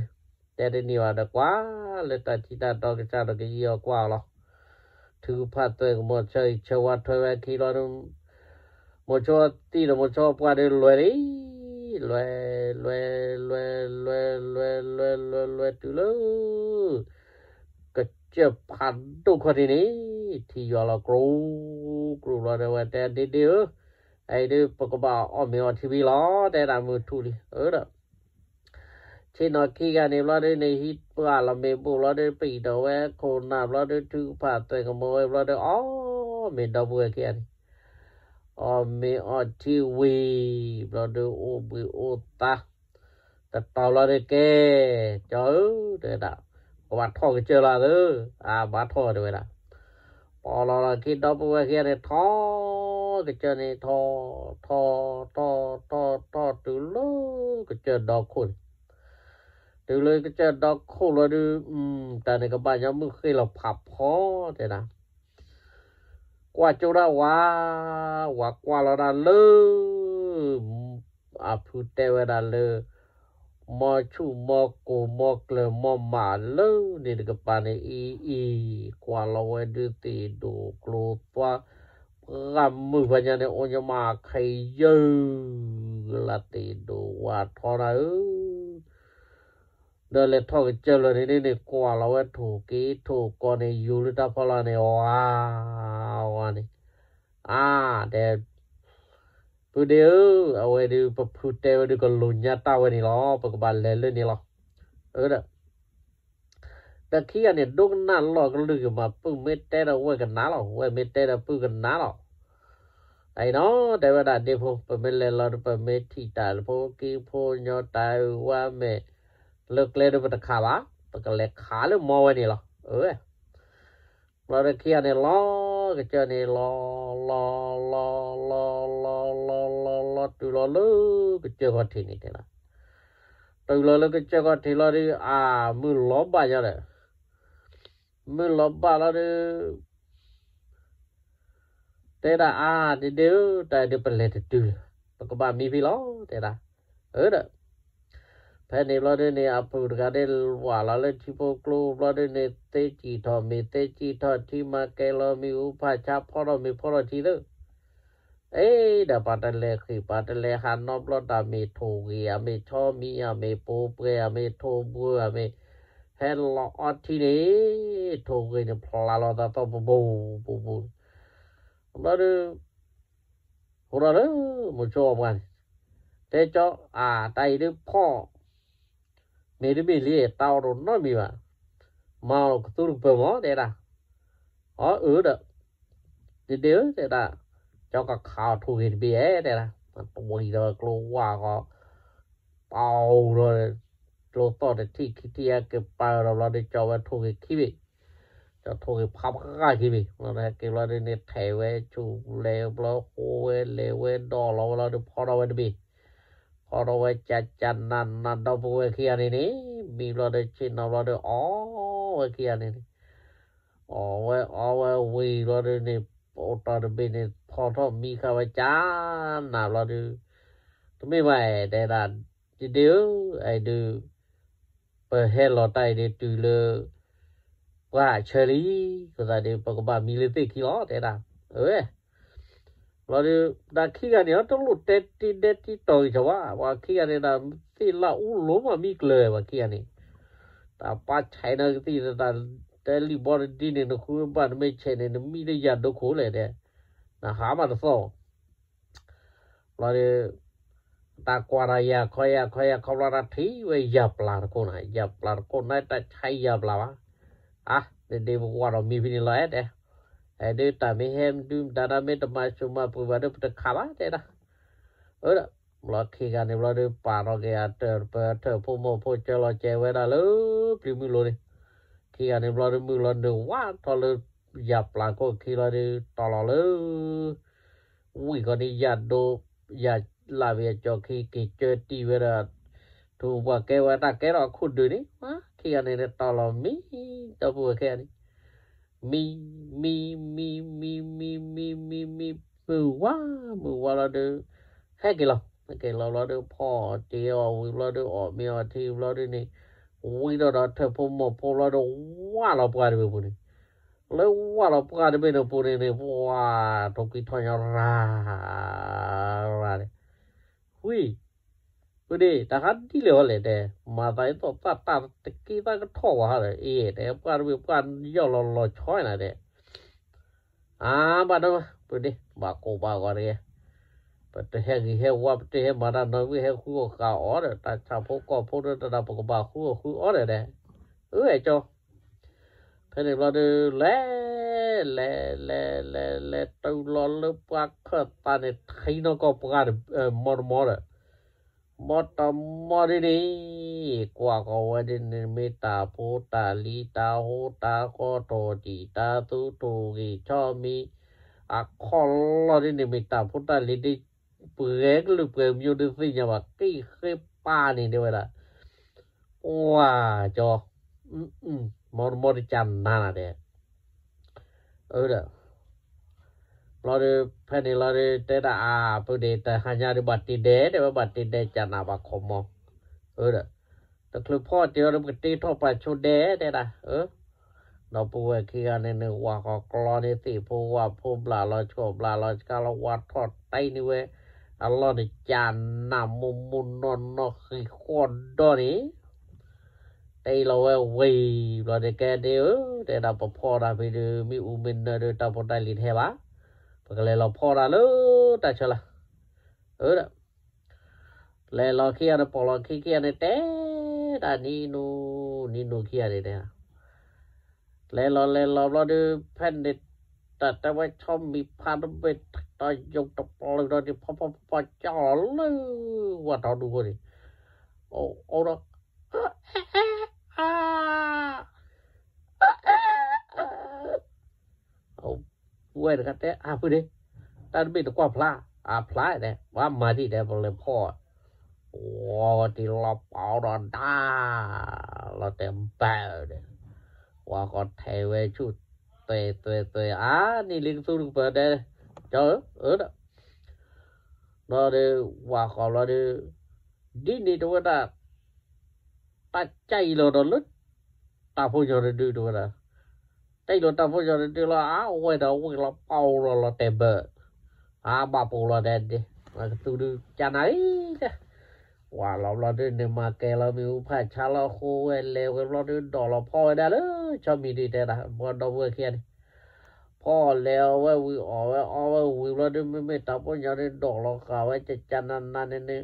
တဲတနံၣ်ဘၣ်ဒီးကွၢ်လၢတၢ်ထံတၢ်တီကစၢ်ဒီးကယံာ်အီၤကွၢ်အီၤလီၤ, ထုကဖၣ်သွဲၣ်ကမီၤဆၢအံၤဆၢဝါထွဲဝဲအခံလီၤ, မိၤဆိသံၣ်ဒီးမိၤဆိပှၢ်ဒုလွဲလံ, လွဲ, လွဲ, လွဲ, လွဲ, လွဲ, လွဲ, လွဲ, လွဲ, လွဲတုၤလၢ ကစၢၢ်ဖးဒိၣ်ခီၣ်ထံးန့ၣ်, ထံယွၤလီၤကျိၤ, ကျိၤဘျီဒီးဝဲတဲဒ့ဒ့ဧၢ, အအံၤဒု ပကဘၣ်အီၣ်မ့ၤအီထံဖဲလီၤ, တဲဒၣ်မုၢ်ထူၣ်လံ, အၢဒီး ဆ့ၣ်နီၤခံဂၤန့ၣ်ဘျီဒုန့ၣ် ဟံးပှၢ်လီၤမ့ၤဘိၣ်ဘျီဒု ပံာ်ဒီးဝဲခိၣ်နၢ်ဘျီဒု ထုကဖၣ်သွဲၣ်ကမီၤဝဲဘျီဒု အီၣ်မ့ၤဒီပုၢ်ဝဲၢ်ခံဂၤန့ၣ်, အီၣ်မ့ၤအီထံဝံၤဘျီဒု အိၣ်ဘှံးအိၣ်သါ တတီၤဘျီဒုကဲ, ကၠီဧၢ, တဲဝဲဒၣ်, ပဘၣ်ထီၣ်ကစၢၢ်လီၤသၢ, အဘၣ်ထီၣ်တဲဝဲဒၣ်, ပီၣ်လီၤလီၤခံဒီပုၢ်ဝဲၢ်ခံဂၤန့ၣ် ထီၣ်ကစၢၢ်န့ၣ် ထီၣ်, ထီၣ်, ထီၣ်, ထီၣ်, ထီၣ်တုၤလၢကစၢၢ်ဒီခိၣ်န့ၣ်, တုၤလၢကစၢၢ်ဒီခိၣ်လီၤဒု, တၢ်န့ၣ်ကဘၣ်ညီမုၢ်ဃ့လီၤဖးဖီတဲဒၣ် ကွၢ်ကၠိဒၣ်ဝၤ, ဝၤကွၢ်လီၤဒၣ်လၢ အဖုတဲဝဲဒၣ်လၢ မီဆူၣ်မီကိၢ်မီကျၢၤမီမးလၢန့ၣ်တကပၤန့ၣ်အံၤအံၤ, ကွၢ်လီၤဝဲဒုသ့ၣ်ဒိၣ်ကျိၤသွါ, ပှၢ်မုၢ်ဖးညါန့ၣ် အိၣ်ညီမးခဲယၢၢ်, လၢသ့ၣ်ဒိၣ်ဝၤထီဒၣ်ဧၢ ဒီးလဲၤထီၣ်ကစၢၢ်လီၤန့ၣ်န့ၣ် ကွၢ်လီၤဝဲထိၣ်က့ၤထိၣ်ကီၢ်န့ၣ် ယူၤလၢတၢ်ဖီလာ်န့ၣ် ဝါ, ဝါန့ၣ်, အါ, တဲ, ဖုဒ့ဧၢ, အဝဲဒုး ပဖုတဲဝဲဒုး ကလိာ်ညါတၢ်ဝဲန့ၣ်လီၤ, ပကဘၣ်လဲၤလၢန့ၣ်လီၤ, အၢဒီး တ ဒီးခံဂၤန့ၣ် ဒိကနၣ်လီၤကလုၢ်က့ၤမး, ပုၢ်မ့ၢ်တဲဒီးဝဲၢ်ကနၣ်လီၤ, ဝဲၢ်မ့ၢ်တဲဒီးပုၢ်ကနၣ်လီၤ. တၢ်အံၤနီၤ တဲဝဲဒၣ်ဒ့ဖိ, ပမ့ၢ်လဲၤလီၤဒီး ပမ့ၢ်ထံၣ်တၢ်ဖိက့ဖိညီ တၢ်အုၣ်ဝါမဲာ်လၢကျဲဒီး ပတခးဘၣ်, ပကလဲၤခးလၢမီဝဲန့ၣ်လီၤ. အၢ ဘျီဒီးခံဂၤန့ၣ် လီၤကစၢၢ်န့ၣ် လီၤ လီၤ လီၤ လီၤ လီၤ လီၤ လီၤ လီၤ တုၤလီၤလၢကစၢၢ်ခီၣ်ထံးန့ၣ်တဲဒၣ်, တုၤလီၤလၢကစၢၢ်ခီၣ်ထံးလီၤဒီး အၢ မုၢ်လီၤဘၣ်ယီၤဒီး, မုၢ်လီၤဘၣ်လီၤဒီး တဲဒၣ် အၢ ဒ့ဒ့ဧၢ, တၢ်အံၤဒုးပလဲၤတတုၤလၢၤ, ပကဘၣ်မံဖဲလီၤ တဲဒၣ်. အၢဒီး ဖဲန့ၣ်ဘျီဒုန့ၣ် အပုၢ်တဂၤဒ်ဝၢ်လီၤလၢထံဖိကျိဘျီဒုန့ၣ် သ့စံၣ်ထီၣ်မ့ၤ သ့စံၣ်ထီၣ်ထံ မၤကဲၤလီၤမ့ၤ အူဖးဆါ ဖီထီၣ်မ့ၤဖီထီၣ်ထံသၢ အ့ ဒီးပှၤတလဲၤဃ့ၢ် ပှၤတလဲၤဟးနီတဘျီ တၢ်မ့ၢ်ထိၣ်ဂ့ၤ အမ့ၢ်ဆီမံ အမ့ၢ်ပိၤပှဲၤ အမ့ၢ်ထိၣ်ဘှၢ အမ့ၢ် ဟဲလီၤအီထံန့ၣ် ထိၣ်ဂ့ၤန့ၣ် ဖျါလီၤသးသီၣ်ပူၤပူၤပူၤပူၤ ဘျီဒု ဟိးထီၣ်လၢ မိၤဆိအီၤပှၢ်န့ၣ် တဲကၠီ အၢ တၢ်အံၤဒုးဖီၣ် မ့ၢ်တမ့ၢ်လံ တၢ်အီၣ်တအိၣ်နီတမံၤဘၣ်, မၤအီၤကသူတကပၢၤမး တဲဒၣ်. အီ အၢဒီး ဒ့ဒ့ဧၢ တဲဒၣ်, ကၠီကခးအီၤထိၣ်ဂ့ၤတဘ့ၣ်ဧဲ တဲဒၣ်, တဝံၤဒီးကျိဝါဃီ ပာ်အီၤဒီး ကျိသီၣ်တထံၣ်ခံထံၣ် ဟဲက့ၤပာ်ဒီးဘျီဒီး ကၠီဝဲထိၣ်ဂ့ၤခံဘ့ၣ်, ကၠီထိၣ်ဂ့ၤဖးပှၢ်ခံဘ့ၣ်, ဘျီဒီးဟဲက့ၤဘျီဒုန့ၣ် ထဲးဝဲဆူၣ်လဲၤဘျီ ဃိဝဲလဲၤဝဲဒီးလီၤဝဲလီၤဒီး ဖီထီၣ်ဝဲတဘ့ၣ်, ဖီထီၣ်ဝဲကၢ်ကၢ်နးနး ဒီပုၢ်ဝဲၢ်ခံဂၤန့ၣ်န့ၣ် မံဘျီဒီးဆ့ၣ်နီၤဘျီဒီး အီဝဲခံဂၤန့ၣ်န့ၣ် အီဝဲအီဝဲဝံၤဘျီဒုန့ၣ် အိၣ်တီၢ်တဘ့ၣ်န့ၣ် ဖီထီၣ်မံဃာ်ဝဲကၢ်နးဘျီဒု, တမ့ၢ်ဘၣ်အဲၣ် တဲဒၣ်, ဒ့ဒ့ဧၢ, အဲၣ်ဒုး ပဟဲလီၤတၢ်အံၤဒုးတုၤလၢ ပှၢ်ဆၢလံ, အဃိသတးဒီး ပကဘၣ်မံလၢသ့ၣ်ခံလီၤ တဲဒၣ်, အၢ ဘျီဒု တၢ်ခံဂၤန့ၣ် တလိၣ်တဲတံဒဲတံတီၤဂ့ၤကီဘၣ်, ပှၤခံဂၤန့ၣ်ဒၣ် သ့ၣ်လၢအူလိၤမးမံကျၢၤ ပှၤခံဂၤန့ၣ်, တၢ်ပၢ်ဆဲးနီၤကသံၣ် တၢ်တဲလံာ်ဘီတဒ်န့ၣ် နဃုဘၣ်နမ့ၢ်ဆဲးန့ၣ် နမံလၢယၤဒိခိၣ်လဲၣ်တဲ, နဟးမးတသီၣ် ဘျီဒီး တၢ်ကွၢ်တၢ်ယၤခီယၤခီယၤခီဘျီ တၢ်ထံၣ်ဝဲယၤပျၢ်တခိၣ်န့ၣ်, ယၤပျၢ်တခိၣ်န့ၣ် တၢ်ဆါယၤပျၢ်ဘၣ်, အါ ဒ့ဒ့ပဝဲဒီးမံဖဲန့ၣ်လီၤအဲၣ်တဲ, အဲၣ်ဒုးတၢ်မ့ၢ်ဟဲမဒုမတၤဒၣ် မ့ၢ်တမၤဆူၣ်မၤပှဲၤဘၣ်ဒီး ပတခးဘၣ်တဲဒၣ်, အၢ ဘျီခံဂၤန့ၣ်ဘျီဒီး ပာ်ထီၣ်က့ၤအတၢၢ်ပၢထၢၣ်ဖိမိၢ်ဖိ ကၢလီၤကဲဝဲဒၣ်လၢ ပျံၤမုၢ်လိၤန့ၣ်, ခံဂၤန့ၣ်ဘျီဒီး မုၢ်လီၤနုာ်ဝါထီၣ်လၢ ယၤပျၢ်ခိၣ်ခံလီၤဒီး တီၢ်လီၤလၢ ဝံၣ်ဃီန့ၣ် ယၤဒိ ယၤလၢ်ဘ့ၣ်အကၠီခံ က့ၤကၢတံၢ်ဝဲဒီး ထူပှၤကဲဝဲတၢ်ကဲထီၣ်အခိၣ်ဒုးန့ၣ်, ခံဂၤန့ၣ် တီၢ်လီၤမံ ဒီပုၢ်ဝဲၢ်ခံဂၤန့ၣ် မံ မံ မံ မံ မံ မံ မံ မံ မုၢ်ဝါ မုၢ်ဝါလီၤဒီး ဟဲက့ၤလီၤ, ဟဲက့ၤလီၤဘျီဒီး ဖီၣ်တ့ၢ်အီၣ်ဝံၤဘျီဒီး အီၣ်မ့ၤအီၣ်ထံဘျီဒီးန့ၣ် ဝံထီၣ်ဒီးထၢၣ်ဖိမိၢ်ဖိဘျီဒီး ဝၢ်လီၤပှၢ်တဘ့ၣ်ပူၤန့ၣ်, လၢဝၢ်လီၤပှၢ်တဘ့ၣ်န့ၣ်ပူၤန့ၣ်န့ၣ် ပှၤ ထိၣ်ကွံာ်ထီၣ်ညီရၤ ရၤန့ၣ်, ဝံၤ ပုၢ်ဒ့ၣ် တၢ်ဟးဒ်လဲၣ်ဟီလဲၣ်တဲ, မၤသးအသီၣ်သၣ်တၢ်တက့ၢ်သးကထီၣ်ဝဲဟီဒီး အ့ တဲ ပှၢ်တဘ့ၣ်ပှၢ်ယီၢ်လီၤလီၤဆီနၤတဲ, အါ ဘၣ်ဒီး ပုၢ်ဒ့ၣ် ဘၣ်ကိၢ်ဘၣ်ဂီၤတဂ့ၤ, ပတဟဲဂ့ၤဟဲဝါ ပတဟဲမၤတၢ်နီတမံၤ ဟဲဃုအီၣ်ဃုအီဒီး တၢ်ဆၣ်ဖိကီၢ်ဖိဒီးတၢ် ပကဘၣ်ဃုအီၣ်ဃုအီဒီးတဲ, အၢ အဲၣ်ကၠီ ဖဲန့ၣ်ဘျီဒီး လဲၤ လဲၤ လဲၤ လဲၤ လဲၤ တုၤလီၤလၢပှၢ်ခၢၣ်သးန့ၣ် ထံနီၢ်ကီၢ်ပှၢ် မီတမီဒီး မီတမီဒ်န့ၣ် ကွၢ်ဃီၤဝဲဒ်န့ၣ် မ့ၢ်တၢ်ဖိတၢ်လံၤ တၢ်ဟိတၢ်ဃီ ထိၣ်တံၢ်တၢ်သူ ထိၣ်ဂ့ၤဆီမံၤ အခီၣ်လီၢ်ဒ်န့ၣ် မ့ၢ်တၢ်ဖိတၢ်လံၤဒ် ပှဲၤကလုာ်ပှဲၤကမျိုးဒ်သ့ၣ်ညါဘၣ် က့ၢ်ဃ့ပၢ်န့ၣ်တဲဝဲဒၣ် ပှၤကၠီ မီတမီတကၢ်နါနၤတဲ အၢဒီး ဘျီဒီး ဖဲန့ၣ်လီၤဒီး တဲဒၣ်အါ ပုၢ်ဒ့ၣ် တဟါညါဒီးဘၣ်တ့ဒဲး တဲဝဲဘၣ်တ့ဒဲးကၢ်နါဘၣ်ခီမီ အၢဒီး တချုးဖီၣ်တ့ၢ်အီၤဒီး ပကတ့ထီၣ်ပာ်ဆိဒဲးတဲဒၣ် အၢ ဒီပုၢ်ဝဲၢ်ခံဂၤန့ၣ်န့ၣ် ဝၢ်ဃီၤကျီန့ၢ်သ့ၣ်ဖိဝၣ်ဖိ ဘျးလီၤဆှီၣ်ဘျးလီၤဆှါလီၤ ဝါထီၣ်တၢ်န့ၢ်ဝဲ အလီၢ်န့ၣ် ကၢ်နါမိၢ်မိၢ်နီၢ်နီၢ်ဃံးဃီၣ်ဒီန့ၣ် တ့လီၤဝဲဝံၤဘျီဒီး ကဲဒ့ဧၢ တဲဒၣ်ပဖီၣ်တၢ်ဖဲဒီး မ့ၢ်အူမ့ၢ်နၢၤဒီး တၢ်ဖိတၢ်လံၤတဟဲဘၣ် ပကလဲၤလီၤဖီၣ်တၢ်လၢတၢ်ဆၢလၢ် အၢဒီး လဲၤလီၤခံဂၤန့ၣ် ပိာ်လီၤခံခံဂၤန့ၣ် တဲဒၣ်နံၤနူၤ နံၤနူၤခံဂၤန့ၣ်တဲဒၣ် လဲၤလီၤလဲၤလီၤဘျီဒီး ဖဲန့ၣ် တၢ်တဲဝဲဆီမံၤဖးတဘ့ၣ် တၢ်ယိာ်တပျုာ်ဒီးန့ၣ် ဖီဖီဖီဖီကၠီလီၤလၢ ဝၣ်ထီဒူဖိန့ၣ် အိၣ်ဒီး ဝဲတဂၤတဲ အဖုန့ၣ် တၢ်တဘ့ၣ်တကွၢ်ဖျါ, အဖျါဒဲး ပှၤမၤဒံးဒဲး ပလဲၤဖီၣ်, ဝီတံၢ်လီၤပီဒီးဒါ, လီၤတဲာ်ဘၣ်ဒီး, ဝၤဃီထဲးဝဲဆူၣ် သွဲၣ်သွဲၣ်သွဲၣ် အါ နံၣ်လံကသူတကပၤဒဲး, ကၠီဧၢ, အၢဒီး, ဒီးဒီး ဝၤဃီလီၤဒီး, ဒ်န့ၣ်တဝဲဒၣ် တၢ်ကၢ်အံၤလီၤဒီးလၢ တၢ်ဖိညီတဒုတဝဲဒၣ်, တၢ်အံၤလီၤတၢ်ဖိညီတဒုလီၤ အါ ဝဲဒီးဝ့ၢ်လီၤပီလီၤလီၤတဲာ်ဘၢၣ်, အါ ဘၣ်ပိာ်လီၤဒဲးဒဲး, ကသူဒုကနၤအံၤ, ဝၤလီၤဘျီဒုန့ၣ် မၤကဲလီၤမ့ၣ်အူဖးဆါလီၤဃိဝဲလဲၤဝဲဘျီဒု ဒိးလီၤဖီၣ်ဝဲဒၣ်လၢ ဆီမံၤဒုတဲဒၣ် ဘီဒီပုၢ်ဝဲၢ်ခံဂၤန့ၣ် ဖီၣ်လဲၤအီၣ်ဝဲဝံၤအီၣ်ဝဲအီဝဲဝံၤဘျီဒု မ့မ့ၢ်တၢ်ဖိညီန့ၣ် ဒိးလီၤဃာ်ဝဲကကနၤနၤန့ၣ်န့ၣ်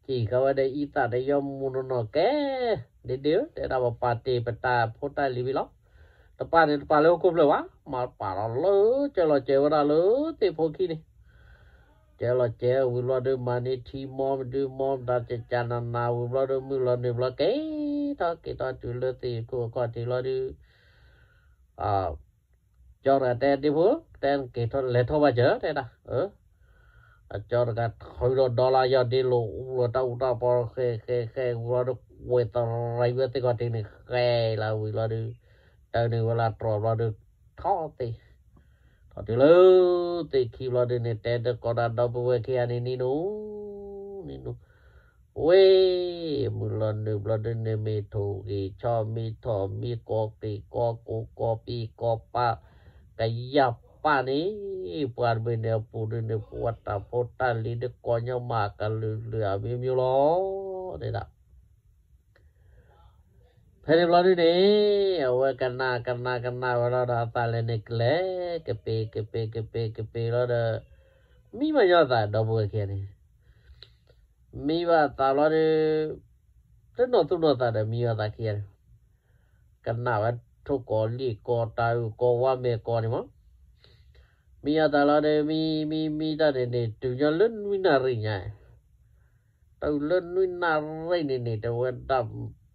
ဟံၣ်ဃာ်ဝဲဒီးအံသၣ်ဒီးယီမူနီၢ်နီၢ်ကဲ, ဒ့ဒ့ဧၢ တဲဒၣ်ပပာ်တ့ၢ်ပတၢ်ဖိတၢ်လံၤဝံၤလီၤ, တပာ်န့ၣ်တပာ်လၢဟီၣ်ခိၣ်ဖျၢၣ်ဘၣ်, မၤပာ်လီၤလၢကၢလီၤစဲးဝဲဒၣ်လၢသ့ၣ်ဖိခံန့ၣ်, ကၢလီၤစဲးဝံၤဘျီဒု မၤန့ၢ်ထံမီမဒုမီမတၤ ကကနၤနၤဝံၤဘျီဒု မုၢ်လီၤနုာ်ဘျီက့ၤထီၣ်က့ၤထီၣ်တုၤလၢသ့ၣ်ခိၣ်အခီၣ်ထံးဘျီဒု ကၠီတဂၤတဲဒ့ဖိ, တဲက့ၤလဲၤထီၣ်ဘၣ်စၢၤ တဲဒၣ်, အကၠီတဂၤထုးဒီးဒီလါယီၢ်ဒ့လိာ်အူလီၤတၢ်အူတၢ်ပီ ဃဲဃဲဃဲဝံၤဘျီဒီး ဝဲၢ်သရံးဝဲသ့ၣ်ခီၣ်ထံးန့ၣ် ဃဲလၢဝံၤဘျီဒု တၢ်န့ၣ်ဝဲလၢတြီၤဘျီဒု ထီၣ်သ့ၣ်, ထီၣ်တုၤလၢသ့ၣ်ခံဘျီဒုန့ၣ် တဲဒီးကီးဒၣ်ဒီပုၢ်ဝဲၢ်ခံဂၤန့ၣ် နံၤနူ နံၤနူ ဝ့ၢ် မုၢ်လီၤနုာ်ဘျီဒုန့ၣ် မ့ၢ်ထိၣ်ဂ့ၤဆီမံၤထီၣ်မံၤ ကီက့ၤကီကိၤကီပံၤကီပၤ ကယၢ်ပၢ်န့ၣ် ပှၤတဘ့ၣ်န့ၣ်အပူၤဒုန့ၣ် ပဝဲတၢ်ဖိတၢ်လံၤဒု ကီညီမးကလုာ်လုာ်အမျိုးမျိုးလီၤ တဲဒၣ် ဖဲန့ၣ်ဘျီဒုန့ၣ် အဝဲကနၣ်ကနၣ်ကနၣ်ဝဲလီၤဒီး အသးလဲၤန့ၣ်ကလဲၤ ကပ့ၤကပ့ၤကပ့ၤကပ့ၤလီၤဒီး မံဘၣ်ညီအသး ဒီပုၢ်ဝဲၢ်ခံဂၤန့ၣ် မံဘၣ်သးဘျီဒီး တနီၣ်သူၣ်နီၣ်သးဒီး မံဘၣ်သးခံဂၤန့ၣ် ကနၣ်ဝဲထိၣ်ကီၤလံၣ်ကီၤ တၤအုၣ်ကီၤ ဝါမဲာ်ကီၤန့ၣ်မး မံအသးလီၤဒီး မံမံမံတၢ်န့ၣ်န့ၣ် တုၤညီလၢနွံနၣ်ရံၣ်ညါ တုၤလၢနွံနၣ်ရံၣ်န့ၣ်န့ၣ် တဝဲဒၣ်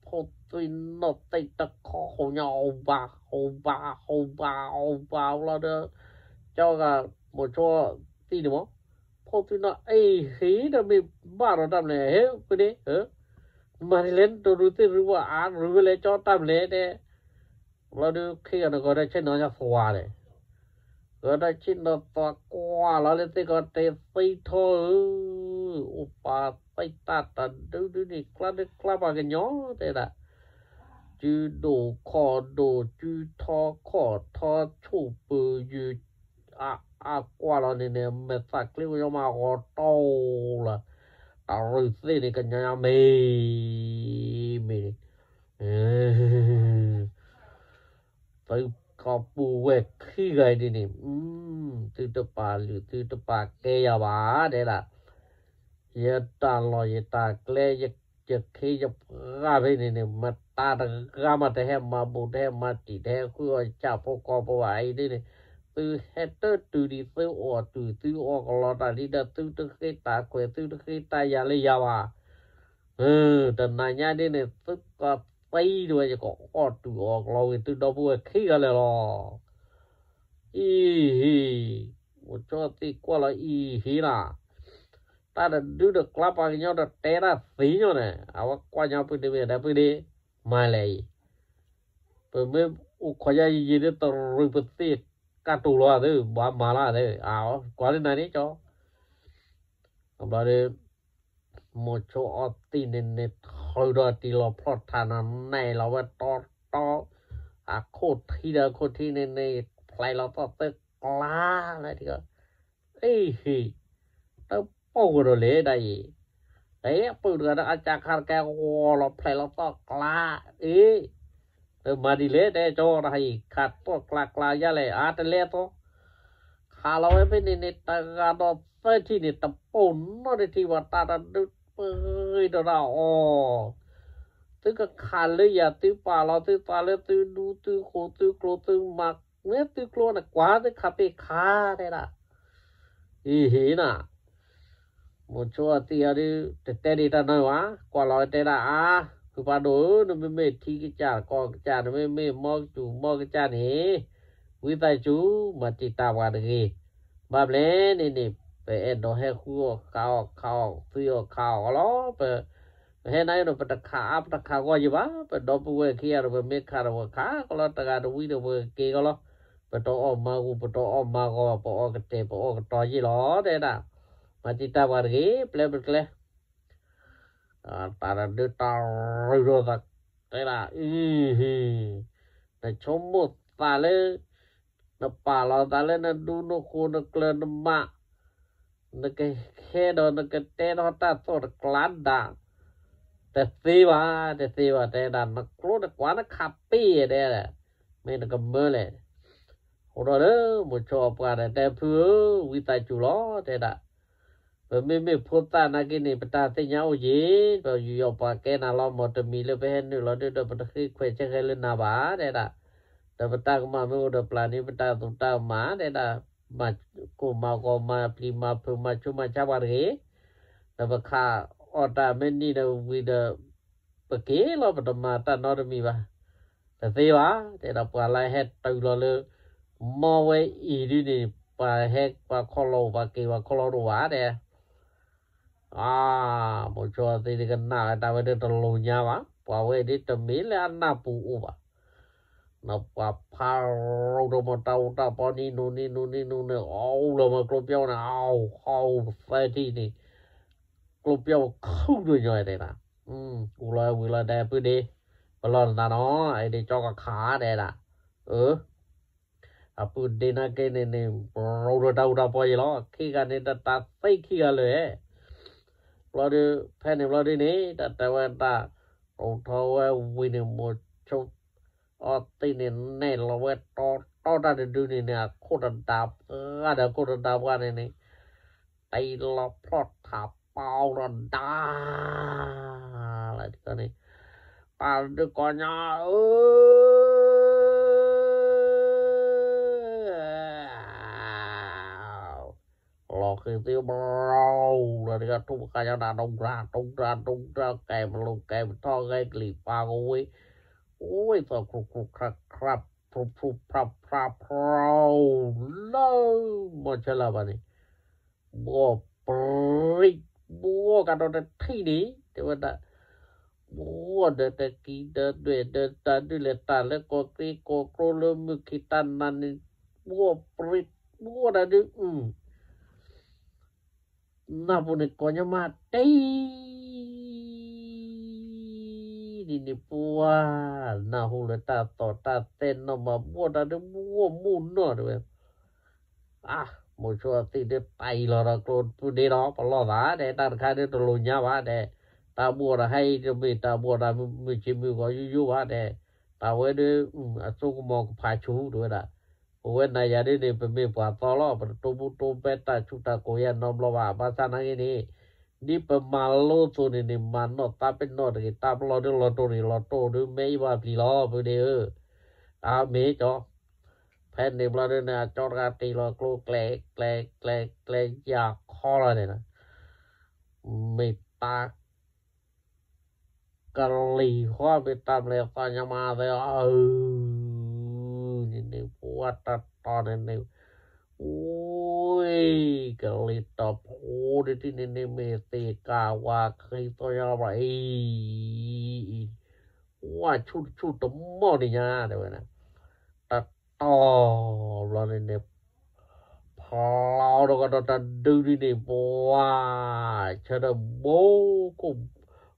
ဖိသွံၣ်နီၢ်သံၣ်တခီ ဟူးညါဟူးဘါ ဟူးဘါ ဟူးဘါ ဟူးဘါလီၤဒီး ကၠီဂၤ မိၤဆိသံၣ်န့ၣ်မး ဖိသွံၣ်နီၢ်အ့ၣ်ဟ့ၣ်ဒီးမ့ၢ်ဘၣ်ဒီးတၢ်မနုၤ ဟ့ၣ်ဖုန့ၣ် မၤဒ်လဲၣ် နတရူးသ့ၣ်ရူးဘၣ်အါ ရူးဝဲလဲၣ်ကၠီတၢ်မနုၤတဲ ဘျီဒုး ခ့ဂၤန့ၣ် ကီးတၢ်ဆ့ၣ်နီၤညါသွါန့ၣ်, ကီးတၢ်ဆ့ၣ်နီၤသွါကွၢ်လီၤလၢသ့ၣ်ကီးတဲသံထီၣ်ဧၢ, အိၣ်ပာ်သံတၢ်တဒုဒုန့ၣ် ကျါဒုကျါပှၤကညီတဲဒၣ်, စုဒိၣ်ခီၣ်ဒိၣ် စုထီခီၣ်ထီ ဆိၣ်ပၢၤယုာ် အါအါကွၢ်လီၤန့ၣ်န့ၣ် မဲာ်သၣ်ချံကညီမးဂီၤတီလီၤ, တၢ်ရူၢ်သ့ၣ်န့ၣ် ကညီညါမ့ၢ် မ့ၢ် သုကီၢ်ပူၤဝဲၢ်ခံဂၤဒ်န့ၣ်, သုတပာ်လုၢ်သုတပာ်ကဲယၤဘၣ် တဲဒၣ်, ယတၢ်လီၢ်ယတၢ်ကျဲ ယခ့ယပှၤဖဲန့ၣ်န့ၣ် မတၤတဂၤမး တဟဲမၤဘူၣ် တဟဲမၤတံာ် တဟဲဃုအီၣ်ယဆၣ်ဖိကီၢ်ဖိဘၣ်အံၤဒ်န့ၣ်, သုဟဲတတုၤဒံး သုအီၣ်တုၤသုအီၣ်ကလီတၢ်လံဒီး သုတဃ့တၢ်ခွဲး သုတဃ့တၢ်ယာ်လၢယၤဘၣ် တနၤညါဒ်န့ၣ် သုကသံတဝဲ ယကအီၣ်တုၤအီၣ်ကလီဝံၤသုဒီပုၢ်ဝဲၢ်ခံဂၤလၢာ်လီၤ. အံၤဟံၣ်, မိၤဆိသံကွၢ်လီၤအံၤဟံၣ်လီၤ. တၢ်တဒုတကျါပှၤကညီတတဲတၢ်သ့ညီန့ၣ် အဝဲကွၢ်ညီပုၢ်ဒ့မ့ၢ်ဒၣ်ပုၢ်ဒ့ မၤလဲၣ်အံၤ, ပမ့ၢ်အိၣ်ခိးယါယံာ်ယံာ်ဒ်တရူးပသ့ၣ်ကၢ်တူာ်လီၤသ့ ဘၣ်မၤလၢသ့, ကွၢ်လၢနၤန့ၣ်ကၠီ အဘျီဒီး မိၤဆိအီသံးန့ၣ်န့ၣ် ထုးဒီးတံၢ်လီၤဖျီၣ်ထးနီၤ နဲၣ်လီၤဝဲတီတီ, အခိၣ်ထံဒီးအခိၣ်ထံန့ၣ်န့ၣ် ဖျဲးလီၤသီၣ်သၢကျါလၢထံ, အ့ဟ့ၣ်, တပိာ်ကဒီးလဲၣ်ဒၣ်အံၤ, တပုၢ်တဂၤဒီးအစၢခါတကဲဂီၤလီၤဖျဲးလီၤသီၣ်ကျါ, အ့ မၤဒ်လဲၣ်တဲကၠီတဟါအံၤ ခးသီၣ်ကျါကျါယါလဲၣ် အါတလဲသီ ခးလီၤဝဲဖဲန့ၣ်န့ၣ် တဂၤဒီးသၢထံၣ်န့ၣ် တပိာ်နီတထံၣ်ဘၣ် တၢ်တဒုပဂ့ၤဒီးတၢ်အီၣ်, သုကခးလၢယၤ သုပာ်လီၤသုသးလၢသုဒူသုဃိသုကျိသုမၤ မ့ၢ်သုကျိန့ၣ် ကွၢ်သုခးပ့ၢ်ခးတဲဒၣ်. အံၤဟ့ၣ်နၤ, မိၤဆိအသံအီၤဒုး တတဲဒံးတၢ်နီဘၣ်, ကွၢ်လီၤတဲဒၣ်အါ, ဖုဖးဒိၣ်ဧၢ, နမ့မ့ၢ်ထံကစၢ်ကီၢ်ကစၢ် နမ့မ့ၢ်မီကစူၢ်မီကစၢ်န့ၣ်, ဝံသးစူၤ မၤတံာ်တာ်ပှၤတဂ့ၤ. ဘၣ်မနုၤန့ၣ်န့ၣ် ပအဲၣ်ဒိးဟဲဃုအီၣ်ဃုအီၣ်ခးအီၣ်သွံအီၣ်ခးအီၣ်အီၤလီၤ. ပ ပဟဲနၤအံၤဒီး ပတခးအါပတခးဂီၢ်ယံၤဘၣ်, ပဒီပုၢ်ဝဲၢ်ခံဂၤဒီး ပမ့ၢ်ခးဒီးပခးကီလီၤ တဂၤတဝံဒီးပက့ၤကီလီၤ, ပတအီၣ်မၤဂူာ် ပတအီၣ်မၤဂီၤ ပအီၣ်ကတဲာ် ပအီၣ်ကတီၤယံၤလီၤ တဲဒၣ်. မၤတံာ်တာ်ပှၤတဂ့ၤ ပျဲပကျဲ တၢ်တဒုတၢ်ရုၢ်ဒီးသး တဲဒၣ်အံၤ, နဆိကမိၣ်သးလၢ နပာ်လီၤသးလၢနဒူနဃိနကျၢၤနမး, နကဟဲဒီးနကတဲထီၣ်တၢ်သီၣ်တကျါဒၣ်, တသ့ဘၣ်, တသ့ဘၣ် တဲဒၣ်, နကျိနကွၢ်နခးပ့ၢ်တဲဒၣ်, မ့ၢ်နကမၢလဲၣ်. အဃိဒီး မိၤဆိအပှၤဒီးတဲဖုဧၢ, ဝံသးစူၤလီၤ တဲဒၣ်. ပမ့မ့ၢ်ဖိသၣ်နာ်က့န့ၣ် ပတၢ်သ့ၣ်ညါအိၣ်ယံၤ, ပယူးယီၣ်ပှၤကဲနၤလီၤ မ်တမံၤလၢပဟဲနုာ်လီၤဒုဒီး ပတဃ့ခွဲးဆဲးဃဲးလၢနၤဘၣ် တဲဒၣ်. ဒီးပတၢ်ကမၣ်မ့ၢ်အိၣ်ဒီးပျၢ်န့ၣ် ပတၢ်သူၣ်တၢ်ကမၣ် တဲဒၣ်, မၤကိၢ်မၤဂီၤ မၤပျံၤမၤဖုး မၤဆူးမၤဆါပှၤတဂ့ၤ. ဒီးပခးအီၣ်တၢ်မ့ၢ်နံၤဒီးဝံၤဒီး ပက့ၤလီၤ ပတမၤတၢ်နီတမံၤဘၣ်. တသ့ဘၣ် တဲဒၣ်, ပှၤလၢဟဲတုၤလီၤလၢ မီဝဲအံၤဒ်န့ၣ် ပှၤဟဲပှၤခီလီၤအိၣ် ပှၤက့ၤပှၤခီလီၤတအိၣ်ဘၣ် တဲ. အါ, မိၤဆိအသံဒ်ကနၣ်ဝဲတၢ်ဝဲဒၣ်တလိၤညါဘၣ်, ပှၤဝဲဒ်တမ့ၢ်လၢအနၢ်ပူၤအိၣ်ဘၣ်. နပှၤဖးရိၣ်ဒီးမၤတၢ်အူတၢ်ပီနံၤနူနံၤနူနံၤနူန့ၣ် အီၣ်လီၤမၤကျိပျီန့ၣ် အီၣ်ဃီသၢထံၣ်န့ၣ် ကျိပျီခုၣ်ဒိၣ်ညီတဲဒၣ်, အူလီၤဝံၤလီၤဒဲးပုၢ်ဒ့, ပလီၢ်နသးနီၤ အဒ့ကၠီကခးတဲဒၣ်, အ အပုၢ်ဒ့နာ်က့န့ၣ်န့ၣ် ရိၣ်ဒီးတၢ်အူတၢ်ပီယံၤလီၤ, ခံဂၤန့ၣ်တတၤသ့ခံဂၤလၢာ်, ဘျီဒုး ဖဲန့ၣ်ဘျီဒုးန့ၣ် တၢ်တဲဝဲတၢ် ရိၣ်ထီၣ်ဝဲဝံၤန့ၣ် မိၤဆိ အီသံးန့ၣ် နဲၣ်လီၤဝဲတီတီတၢ်တဒုန့ၣ်န့ၣ် အခိၣ်တဒါပှၢ်ဒီး အခိၣ်တဒါပှၢ်န့ၣ်န့ၣ် တံၢ်လီၤဖျီၣ်ထးပီဒီးဒါ လၢန့ၣ် တၢ်ဒုးကီညါဧၢ လီၤဃံၤသ့ဘျီ လၢတကထူၣ်ပခါညါဒၣ် ဒိၣ်ဒၣ်ဒိၣ်ဒၣ်ဒိၣ်ဒၣ် ကဲမလိၤကဲမထီၣ် ဂဲၤကလံၤပာ်ကဝ့ၤ အိၣ်သီၣ်ခရူၣ်ခရူၣ်ခရၣ်ခရၣ် ဖျိဖျိဖျါဖျါဖျါ လၢမီၢ်ဆၢလၢ်ဘၣ်န့ၣ် ဘှီၣ်ပြံး ဘှီၣ်ကဒီးတထံၣ်န့ၣ် တဲဝဲဒၣ် ဘှီၣ်ဒီးတကံဒီးဒွဲၣ်ဒီးတၢ်ဒုးလဲၤတၢ်လၢကီၢ်က့ကီၢ်ကျိလၢမုၢ်ခံတၢ်နၤန့ၣ် ဘှီၣ်ပြံး ဘှီၣ်တၢ်ဒုး နၢ်ပူၤန့ၣ်ကီၢ်ညီမးတ့ၢ် ဒ်န့ၣ်ပှၤ နၢ်ဟူလၢတၢ်သီၣ်တၢ်သဲနီၢ်မး ဘှီၣ်တၢ်ဒုးဘှီၣ်မူနီၢ်တဲဝဲ အါ မိၤဆိအသံးဒုးတံၢ်လီၤဒီးကျိပုၢ်ဒ့ဒီး ပလီၢ်သးဒဲး တၢ်တခါဒုးတလိၤညါဘၣ်ဒဲး တၢ်ဘှီၣ်ဒီးဟဲအံၤတမ့ၢ် တၢ်ဘှီၣ်ဒီးမုၢ်ဆ့ၣ်မုၢ်ဂီၤယိယိဘၣ်ဒဲး တၢ်ဝဲဒုး အစိကမီၤကဖးဆူၣ်တဲဝဲဒၣ် ပဝဲနၤယၤဒ်န့ၣ် ပမ့ၢ်ပှၤသီလီၤ ပတတိၢ်ပူၤတိၢ်ဘဲတၢ်ဆူးတၢ်ကိၢ်ယဲၢ်နီတဘျီဘၣ် ဘၣ်ဆၣ်နာ်က့န့ၣ် ဒ်ပမၤလိအသိးန့ၣ်န့ၣ် မၤနီၣ်သးပ့ၤနီၣ်တဂ့ၤ တၢ်ပလီၢ်ဒုးလီၤတိၢ်န့ၣ် လီၤတိၢ်ဒုး မ့ၢ်အံၤဘၣ်ပျံၤလီၤ ပုၢ်ဒ့ဧၢ အမ့ၢ်ကၠီ ဖဲန့ၣ်ဘျီဒုးန့ၣ် အကၠီတဂၤတ့ၢ်လီၤကျိကျဲ ကျဲ ကျဲ ကျဲ ယၤခီလီၤန့ၣ် မ့ၢ်တၢ် ကလံၤဃီမ့ၢ်တၢ်မလဲၤသီညါမးသ့ အၢ န့ၣ်န့ၣ် ပှၤတတီၤန့ၣ်န့ၣ် ဝ့ၢ် ကလံၤတီၤဖိတထံၣ်န့ၣ်န့ၣ် မ့ၢ်သ့ၣ်ကၢ်ဝါချံသီညါဘၣ်အံၤ ဝါဆူၣ်တဆူၣ်တမီၢ်န့ၣ်ညါ တဲဝဲဒၣ် တတီၤဘျီန့ၣ်န့ၣ် ဖျါဒီးကဒီးတဒုဒ်န့ၣ် ပှၤ ဆၢထၢၣ်ဘိခိၣ်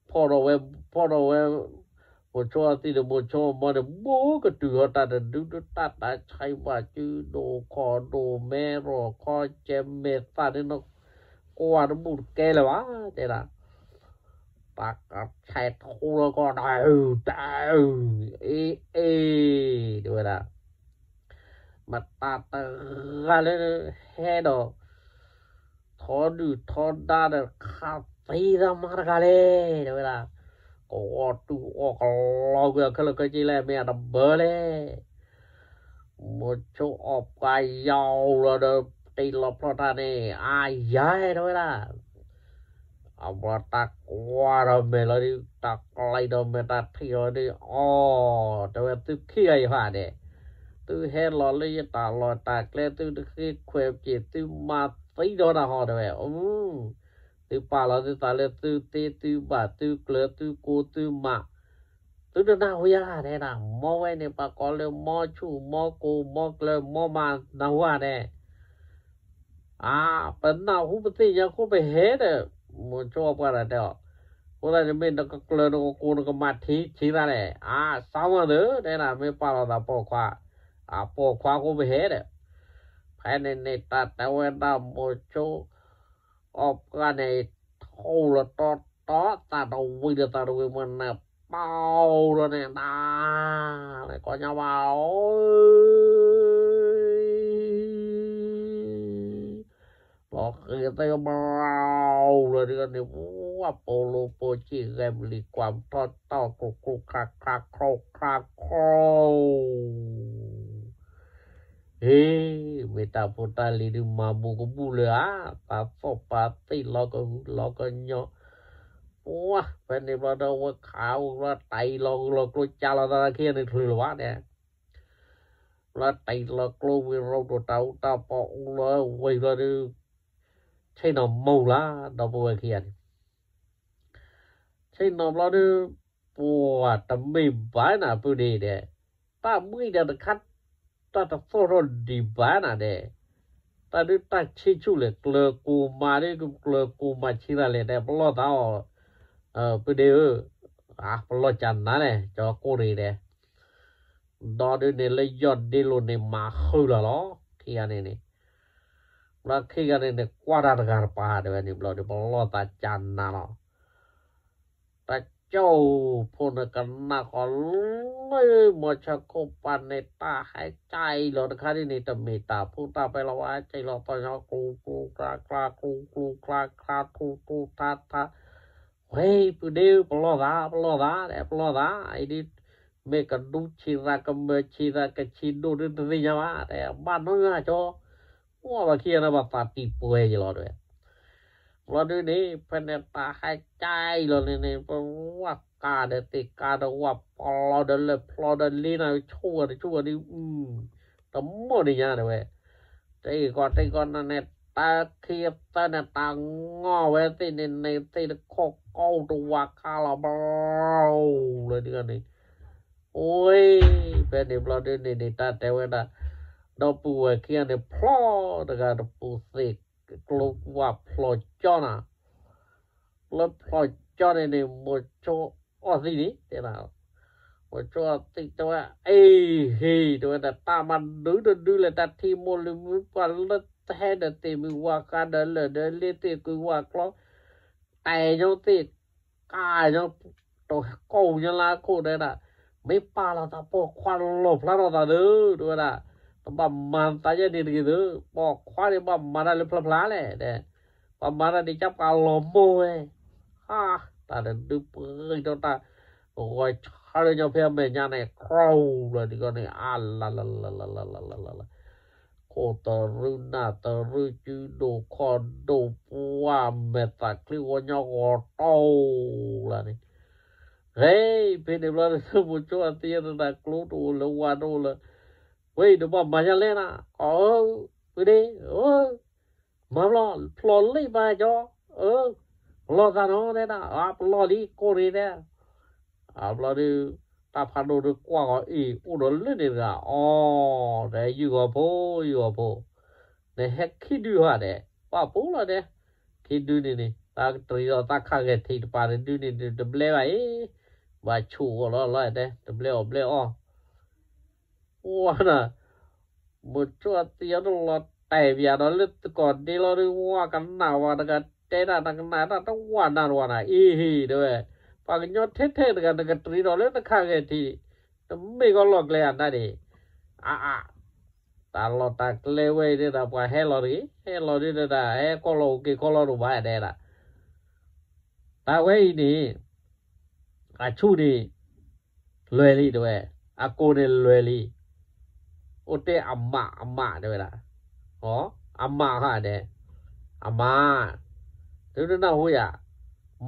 ဖီၣ်ဒီးဝဲ ဖီၣ်ဒီးဝဲ မိၤဆိအသံးဒီးမိၤဆိအမီန့ၣ် ဘိကတုၤဟီၣ်တၢ်တဒုဒုတၢ်တၢ်ဆံးဘၣ်စုဒိၣ်ခီၣ်ဒိၣ်မဲရီၣ်ခီကဲမဲာ်သၣ်န့ၣ်နီၤ ကွၢ်တဘူၣ်တကဲလၢၤဘၣ် တဲဒၣ် ပှၤကဆဲးထူလီၤကီၢ်ဒၣ်အုၣ်ဒၣ်အုၣ် အ့ၣ်အ့ၣ် တဲဝဲဒၣ် မတၤတဂၤလၢဟဲဒီး ထီဒုၣ်ထီဒါဒီးခးသံသးမါတဂၤလဲၣ် တဲဝဲဒၣ် ကဝီၤတူၢ်အီၣ်ကလီကွံာ်အီၤခဲလၢာ်ခဲဆ့လဲၣ် မ့ၢ်အတဘၢလဲၣ်. မိၤဆိအီၣ်ပှၢ်ယီၤလီၤဒီး တ့လီၤဖျီၣ်တၢ်န့ၣ် အါယၤတဲဝဲဒၣ် အဘျီတၢ်ကွၢ်ဒီးမဲာ်လီၤဒုး တၢ်ကျဲဒီးမဲာ်တၢ်ထံၣ်လီၤဒုး အီၤ တဲဝဲသုခံဂၤယဟါဒဲး, သုဟဲလီၤလၢယတၢ်လီၢ်တၢ်ကျဲ သုတဃ့ခွဲးပျ့ၤ သုမၤသံဒီးတၢ်ဟီတဲဝဲ, သုပာ်လီၤသုသးလၢသုသ့သုဘၣ် သုကျၢၤ သုကိ သုမး, သုတနၢ်ဟူယၤတဲဒၣ်, မ်ဝဲန့ၣ် ပှၤကိးလၢ မ်ဆူၣ် မ်ကိ မ်ကျၢၤ မ်မး နၢ်ဟူဧါတဲ အါ ပနၢ်ဟူပသ့ၣ်ညါဃိပဟဲဒီး, မိၤဆိအီၣ်ပှၢ်တၢ်တဲအီၤ, အဃိသတးန့ၣ်မ့ၢ်နကကျၢၤနကကိနကမးထံဆံးသးလဲၣ်, အါ စးမၤသၢတဲဒၣ် မ့ၢ်ပာ်လီၤသးပိာ်ခွါ, အပိာ်ခွါဃိပဟဲဒီး, ဖဲန့ၣ်န့ၣ် တၢ်တဲဝဲဒၣ်မိၤဆိ အီၣ်ပှၢ်န့ၣ် ထိၣ်လီၤတီတီသးတဝံၤမးနၢ်ပီဒီးန့ၣ် တၢ် လၢကီၢ်ညါဘၣ် လီၤဃ့သ့ၣ်ဘၣ်လၢဒ်န့ၣ် ပှၤပိာ်လိာ်ပိာ်ဆံးဂဲၤပလံၤကွၢ်ထီၣ်တီၢ်ကျိကျိချါချါခီခါခီ ဟ့ၣ် မ့ၢ်တၢ်ဖိတၢ်လံၤဒုးမၤဘူးကဘူးလၢၤဧါ, သးသီၣ်ပာ်သ့ၣ်လီၤကဟုလီၤကညီၤ, ပှၤဖဲန့ၣ်ဘျီဒီးဝဲခးဝဲဘျီတၢ်အံၤလီၤကလီၤကျိကၢ်လီၤသးခံဂၤန့ၣ်ချုးလၢၤဘၣ်န့ၣ်, ဘျီတၢ်အံၤလီၤကျိဝံၤရိးဒိၣ်တၢ်အူတၢ်ပီအူလီၤဝံၤဘျီဒုး, ဆ့ၣ်နီၤမိၢ်လၢ ဒီပုၢ်ဝဲၢ်ခံဂၤန့ၣ် ဆ့ၣ်နီၤဘျီဒုး, ပှၤတမ့ၢ်ဘၣ်နၤပုၢ်ဒ့ဒီး, တၢ်ဘှံးဒီးတခါ, တၢ်တသီၣ်ထီၣ်ဒံးဘၣ်နၤဒီး, တၢ်ဒုးတၢ်ဆံဆူၣ်လဲၣ် ကျၢၤကိၢ်မးဒုး ကျၢၤကိၢ်မးဆံးသးလဲၣ်ဒီး ပလီၢ်သးအီၤ, ပုၢ်ဒ့ဧၢ, ပလီၢ်ကၢ်နၤလဲၣ် ကၠီကိၢ်ရ့ၤဒီး ဒီးဒုးန့ၣ်လၢယီၢ်ဒ့လိာ်န့ၣ်မၤဃုာ်လီၤလီၤ, ခံဂၤန့ၣ်န့ၣ်, ဘျီခံဂၤန့ၣ်န့ၣ် ကွၢ်တၢ်တဂၤတပၤတဲဝဲန့ၣ်ဘျီဒီး ပလီၢ်သးကၢ်နၤလီၤ, တၢ်ကၠီၣ်ဖိန့ၣ်ကနၣ်ဃီလၢ မိၤဆိခိၣ်ပှၢ်န့ၣ် တၢ်ဟဲကၢ်အံၤလီၤတခါဒ်န့ၣ် တမ့ၢ်တၢ်ဖိတၢ်ပဲလီၤဝဲ ကၠီၣ်လီၤသီၣ်ညီ ကျူကျူကျါကျါ ကျူကျူကျါကျါ ထူထူထါထါ ဝဲ ပုၢ်ဒ့ဧၢ ပလီၢ်သး ပလီၢ်သး တဲ ပလီၢ်သး အံၤဒ် မ့ၢ်ကဒူဆံးသး ကမၢဆံးသး ကဆံးဒိၣ်ဒုတသ့ၣ်ညါဘၣ် တဲ ဘၣ်နီၢ်ယါကၠီ ပှၤဘၣ်ခံဂၤန့ၣ်ဘၣ်သးတံၢ်ပှဲၤယလီၤတဲဝဲ ဘျီဒုန့ၣ် ဖဲန့ၣ်တၢ်ဟဲကၢ်အံၤလီၤန့ၣ်န့ၣ် ပဝဲကါဒီးသ့ၣ်ကါဒီးဝဲပလီၢ်ဒီးလၢဖျီဒီးလ့နၤ ဆိၣ်ဝဲတဆိၣ်ဝဲဒ် တမီၢ်န့ၣ်ညါတဲဝဲ တ့ၢ်ကီးတ့ၢ်ကီးန့ၣ်န့ၣ် တၢ်ခံသၢန့ၣ် တၢ်ငီၢ်ဝဲသ့ၣ်န့ၣ်န့ၣ် သ့ၣ်တခီၣ်ကိၢ်တဝးခါလီၤ ဘျီလၢဒ်န့ၣ် ဝဲ ဖဲန့ၣ်ဘျီဒ်န့ၣ်န့ၣ် တၢ်တဲဝဲဒၣ် ဒီပုၢ်ဝဲၢ်ခံဂၤန့ၣ် ဖျီတဂၤတပူၤသ့ၣ် ကျိဝဲဖျီကၠီနၤ လၢဖျီကၠီန့ၣ်န့ၣ် မိၤဆိအီၣ်သံန့ၣ် တဲဒၣ် မိၤဆိအီၣ်သံတဲဝဲ အ့ၣ်ဟ့ၣ် တဲဝဲဒၣ် တၢ်မၤဒုတဒုလဲၣ် တၢ်ထံၣ်မိၢ်လံၤမုၣ်ပှၢ်လၢတဟဲဒီးသ့ၣ်မုၢ်ဝၤဃါဒီးလၢာ်ဒီးလ့သ့ၣ်ကွံဝၤကျီ တဲညီသ့ၣ် ကၢ်ညီ တကိၢ်ညီလၢခိၣ်တဲဒၣ် မ့ၢ်ပာ်လီၤသးပိာ်ခွါလီၢ်ဖျါထီၣ်သးသု တဲဝဲဒၣ် တဘၣ်မၤသးယဲန့ၣ်တဂ့ၤသု ပိာ်ခွါန့ၣ်ဘၣ်မၤတၢ်လၢဖျါဖျါလဲၣ် တဲ ပှၤမၤတၢ်ဒ်ကၢ်ပှၤလီၤမိၢ်ဝဲ ဟါ တၢ်တဒုပှ့ၤထီၣ်တၢ် ဂီၤဆါလၢညါဖဲအမဲာ်ညါန့ၣ် ကြူ လီၤဒ်ကီးန့ၣ် အါလလလလလလလ ခိၣ်တရူးနၢ်တရူး စုဒိၣ်ခီၣ်ဒိၣ် ပှၢ်မဲာ်သၣ်ချံဂီၤညီဂီၤတီၢ်လၢန့ၣ် ဂ့ၤ ဖဲန့ၣ်ဘျီ မိၤဆိအသံတၢ်ကျိတအိၣ်လၢဝၤတအိၣ်လၢ ဝဲအံၤတဘၣ်မၤညါလဲၣ်နၤ ကီၢ်ဧၢ ပုၢ်ဒ့ဧၢ မၤဘျီ ဖျီလံဘၣ်ကၠီ အၢ ပလီၢ်သးနီၤတဲဒၣ် အပလီၢ်လံကိၢ်ရ့ၤတဲ အဘျီဒုး တၢ်ဖးဒိၣ်ဒုးကွၢ်ဂီၤအံၤ အိၣ်ဒီးလၢန့ၣ်တဂၤ အီ တဲ ယုၢ်ဂီၤဖိ ယုၢ်ဂီၤဖိ နဟဲခံဒုဟါတဲ ပှၤပူၤလီၤတဲ ခံဒုန့ၣ်န့ၣ် တၢ်ကတရံးဒီးတၢ်ခါဂဲၤထံးတပၤတဒုန့ၣ် တဘျဲဘၣ်အံၤ ဘၣ်ဆူၣ်အီၤလီၤလီၤတဲ တဘျဲအီၣ်ဘျဲအီၣ် ဝါနၤ မိၤဆိအသံအီၤတလီၤတဲာ်ပၠးဒီးလၢသကိးဒ့လီၤဒုး ဝါကနၣ်ဝဲတဂၤတဲဒၣ် နကနၣ်တၢ်တဝၢ်နၤတဝၢ်နၤ အ့ဟ့ၣ်တဲဝဲ ပှၤကညီထဲထဲတဂၤ နကတရံးဒီးလၢနခါဂဲၤထံး နမ့ၢ်ကီလီၢ်ကျဲအနါန့ၣ် အါအါ တၢ်လီၢ်တၢ်ကျဲဝဲအံၤဒၣ် ပှၤဟဲလီၤတဂ့ၤ ဟဲလီၤဒုးဒၣ် ဟဲကီလီၢ်အိၣ်က့ၤကီလီၢ်တဘၣ်ဒဲဒၣ် တၢ်ဝဲအံၤန့ၣ် အဆူၣ်န့ၣ် လွဲၤလံတဲဝဲ, အကိာ်န့ၣ်လွဲၤလံ, အိၣ်တဲအမးအမးတဲဝဲဒၣ်, အမးဟါဒဲး, အမး, သုတနၢ်ဟူယၤ,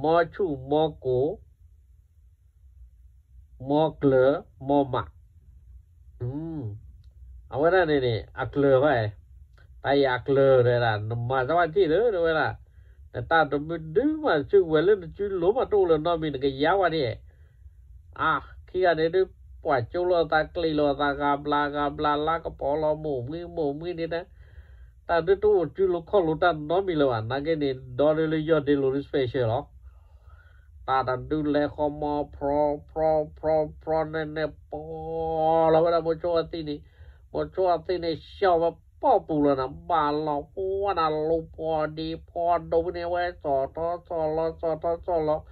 မီဆူၣ်မီကိာ် မီကျၢၤ မီမး, အဝဲဒၣ်န့ၣ်န့ၣ် အကျၢၤဘၣ်, တၢ်အံၤအကျၢၤတဲဒၣ် နမၤတၢ်ဘၣ်က့ၢ်လၢတဲဝဲဒၣ်, နတၢ်တမုၢ်ဒုမးဆူၣ်ဝဲလၢနစုလိၤမးတအိၣ်လၢၤနီတမံၤ နကယါဝဲန့ၣ်, အါ, ခံဂၤန့ၣ်ဒုး ပှၤကၠိလိာ်သးကျံးလိာ်သး ဂၤဘျါဂၤဘျါ လါကပီၤလီၤ မိၢ်မှံမိၢ်မှံန့ၣ်တဲ, တၢ်ဒုးတအိၣ်စုလိၤခီၣ်လိၤတၢ်နီတမံၤလၢၤဘၣ် နာ်က့န့ၣ် ဒီဒုးလၢယီၢ်ဒ့လိၤဒုး special လီၤ. တၢ်တဒုးလဲၤဃီမီ ဖြီဖြီဖြီဖြီန့ၣ်န့ၣ် ပီၤလီၤဝဲဒၣ်မိၤဆိအီသံးန့ၣ်, မိၤဆိအီသံးန့ၣ် ဆှီဝဲပီၣ်ပူၤလီၤနၤ ဘၣ်လီၤပှၢ်နၤ လူၤဖီဒံဖီဒိဖဲန့ၣ် ဝဲစီၤထီစီၤလီၤ စီၤထီစီၤလီၤ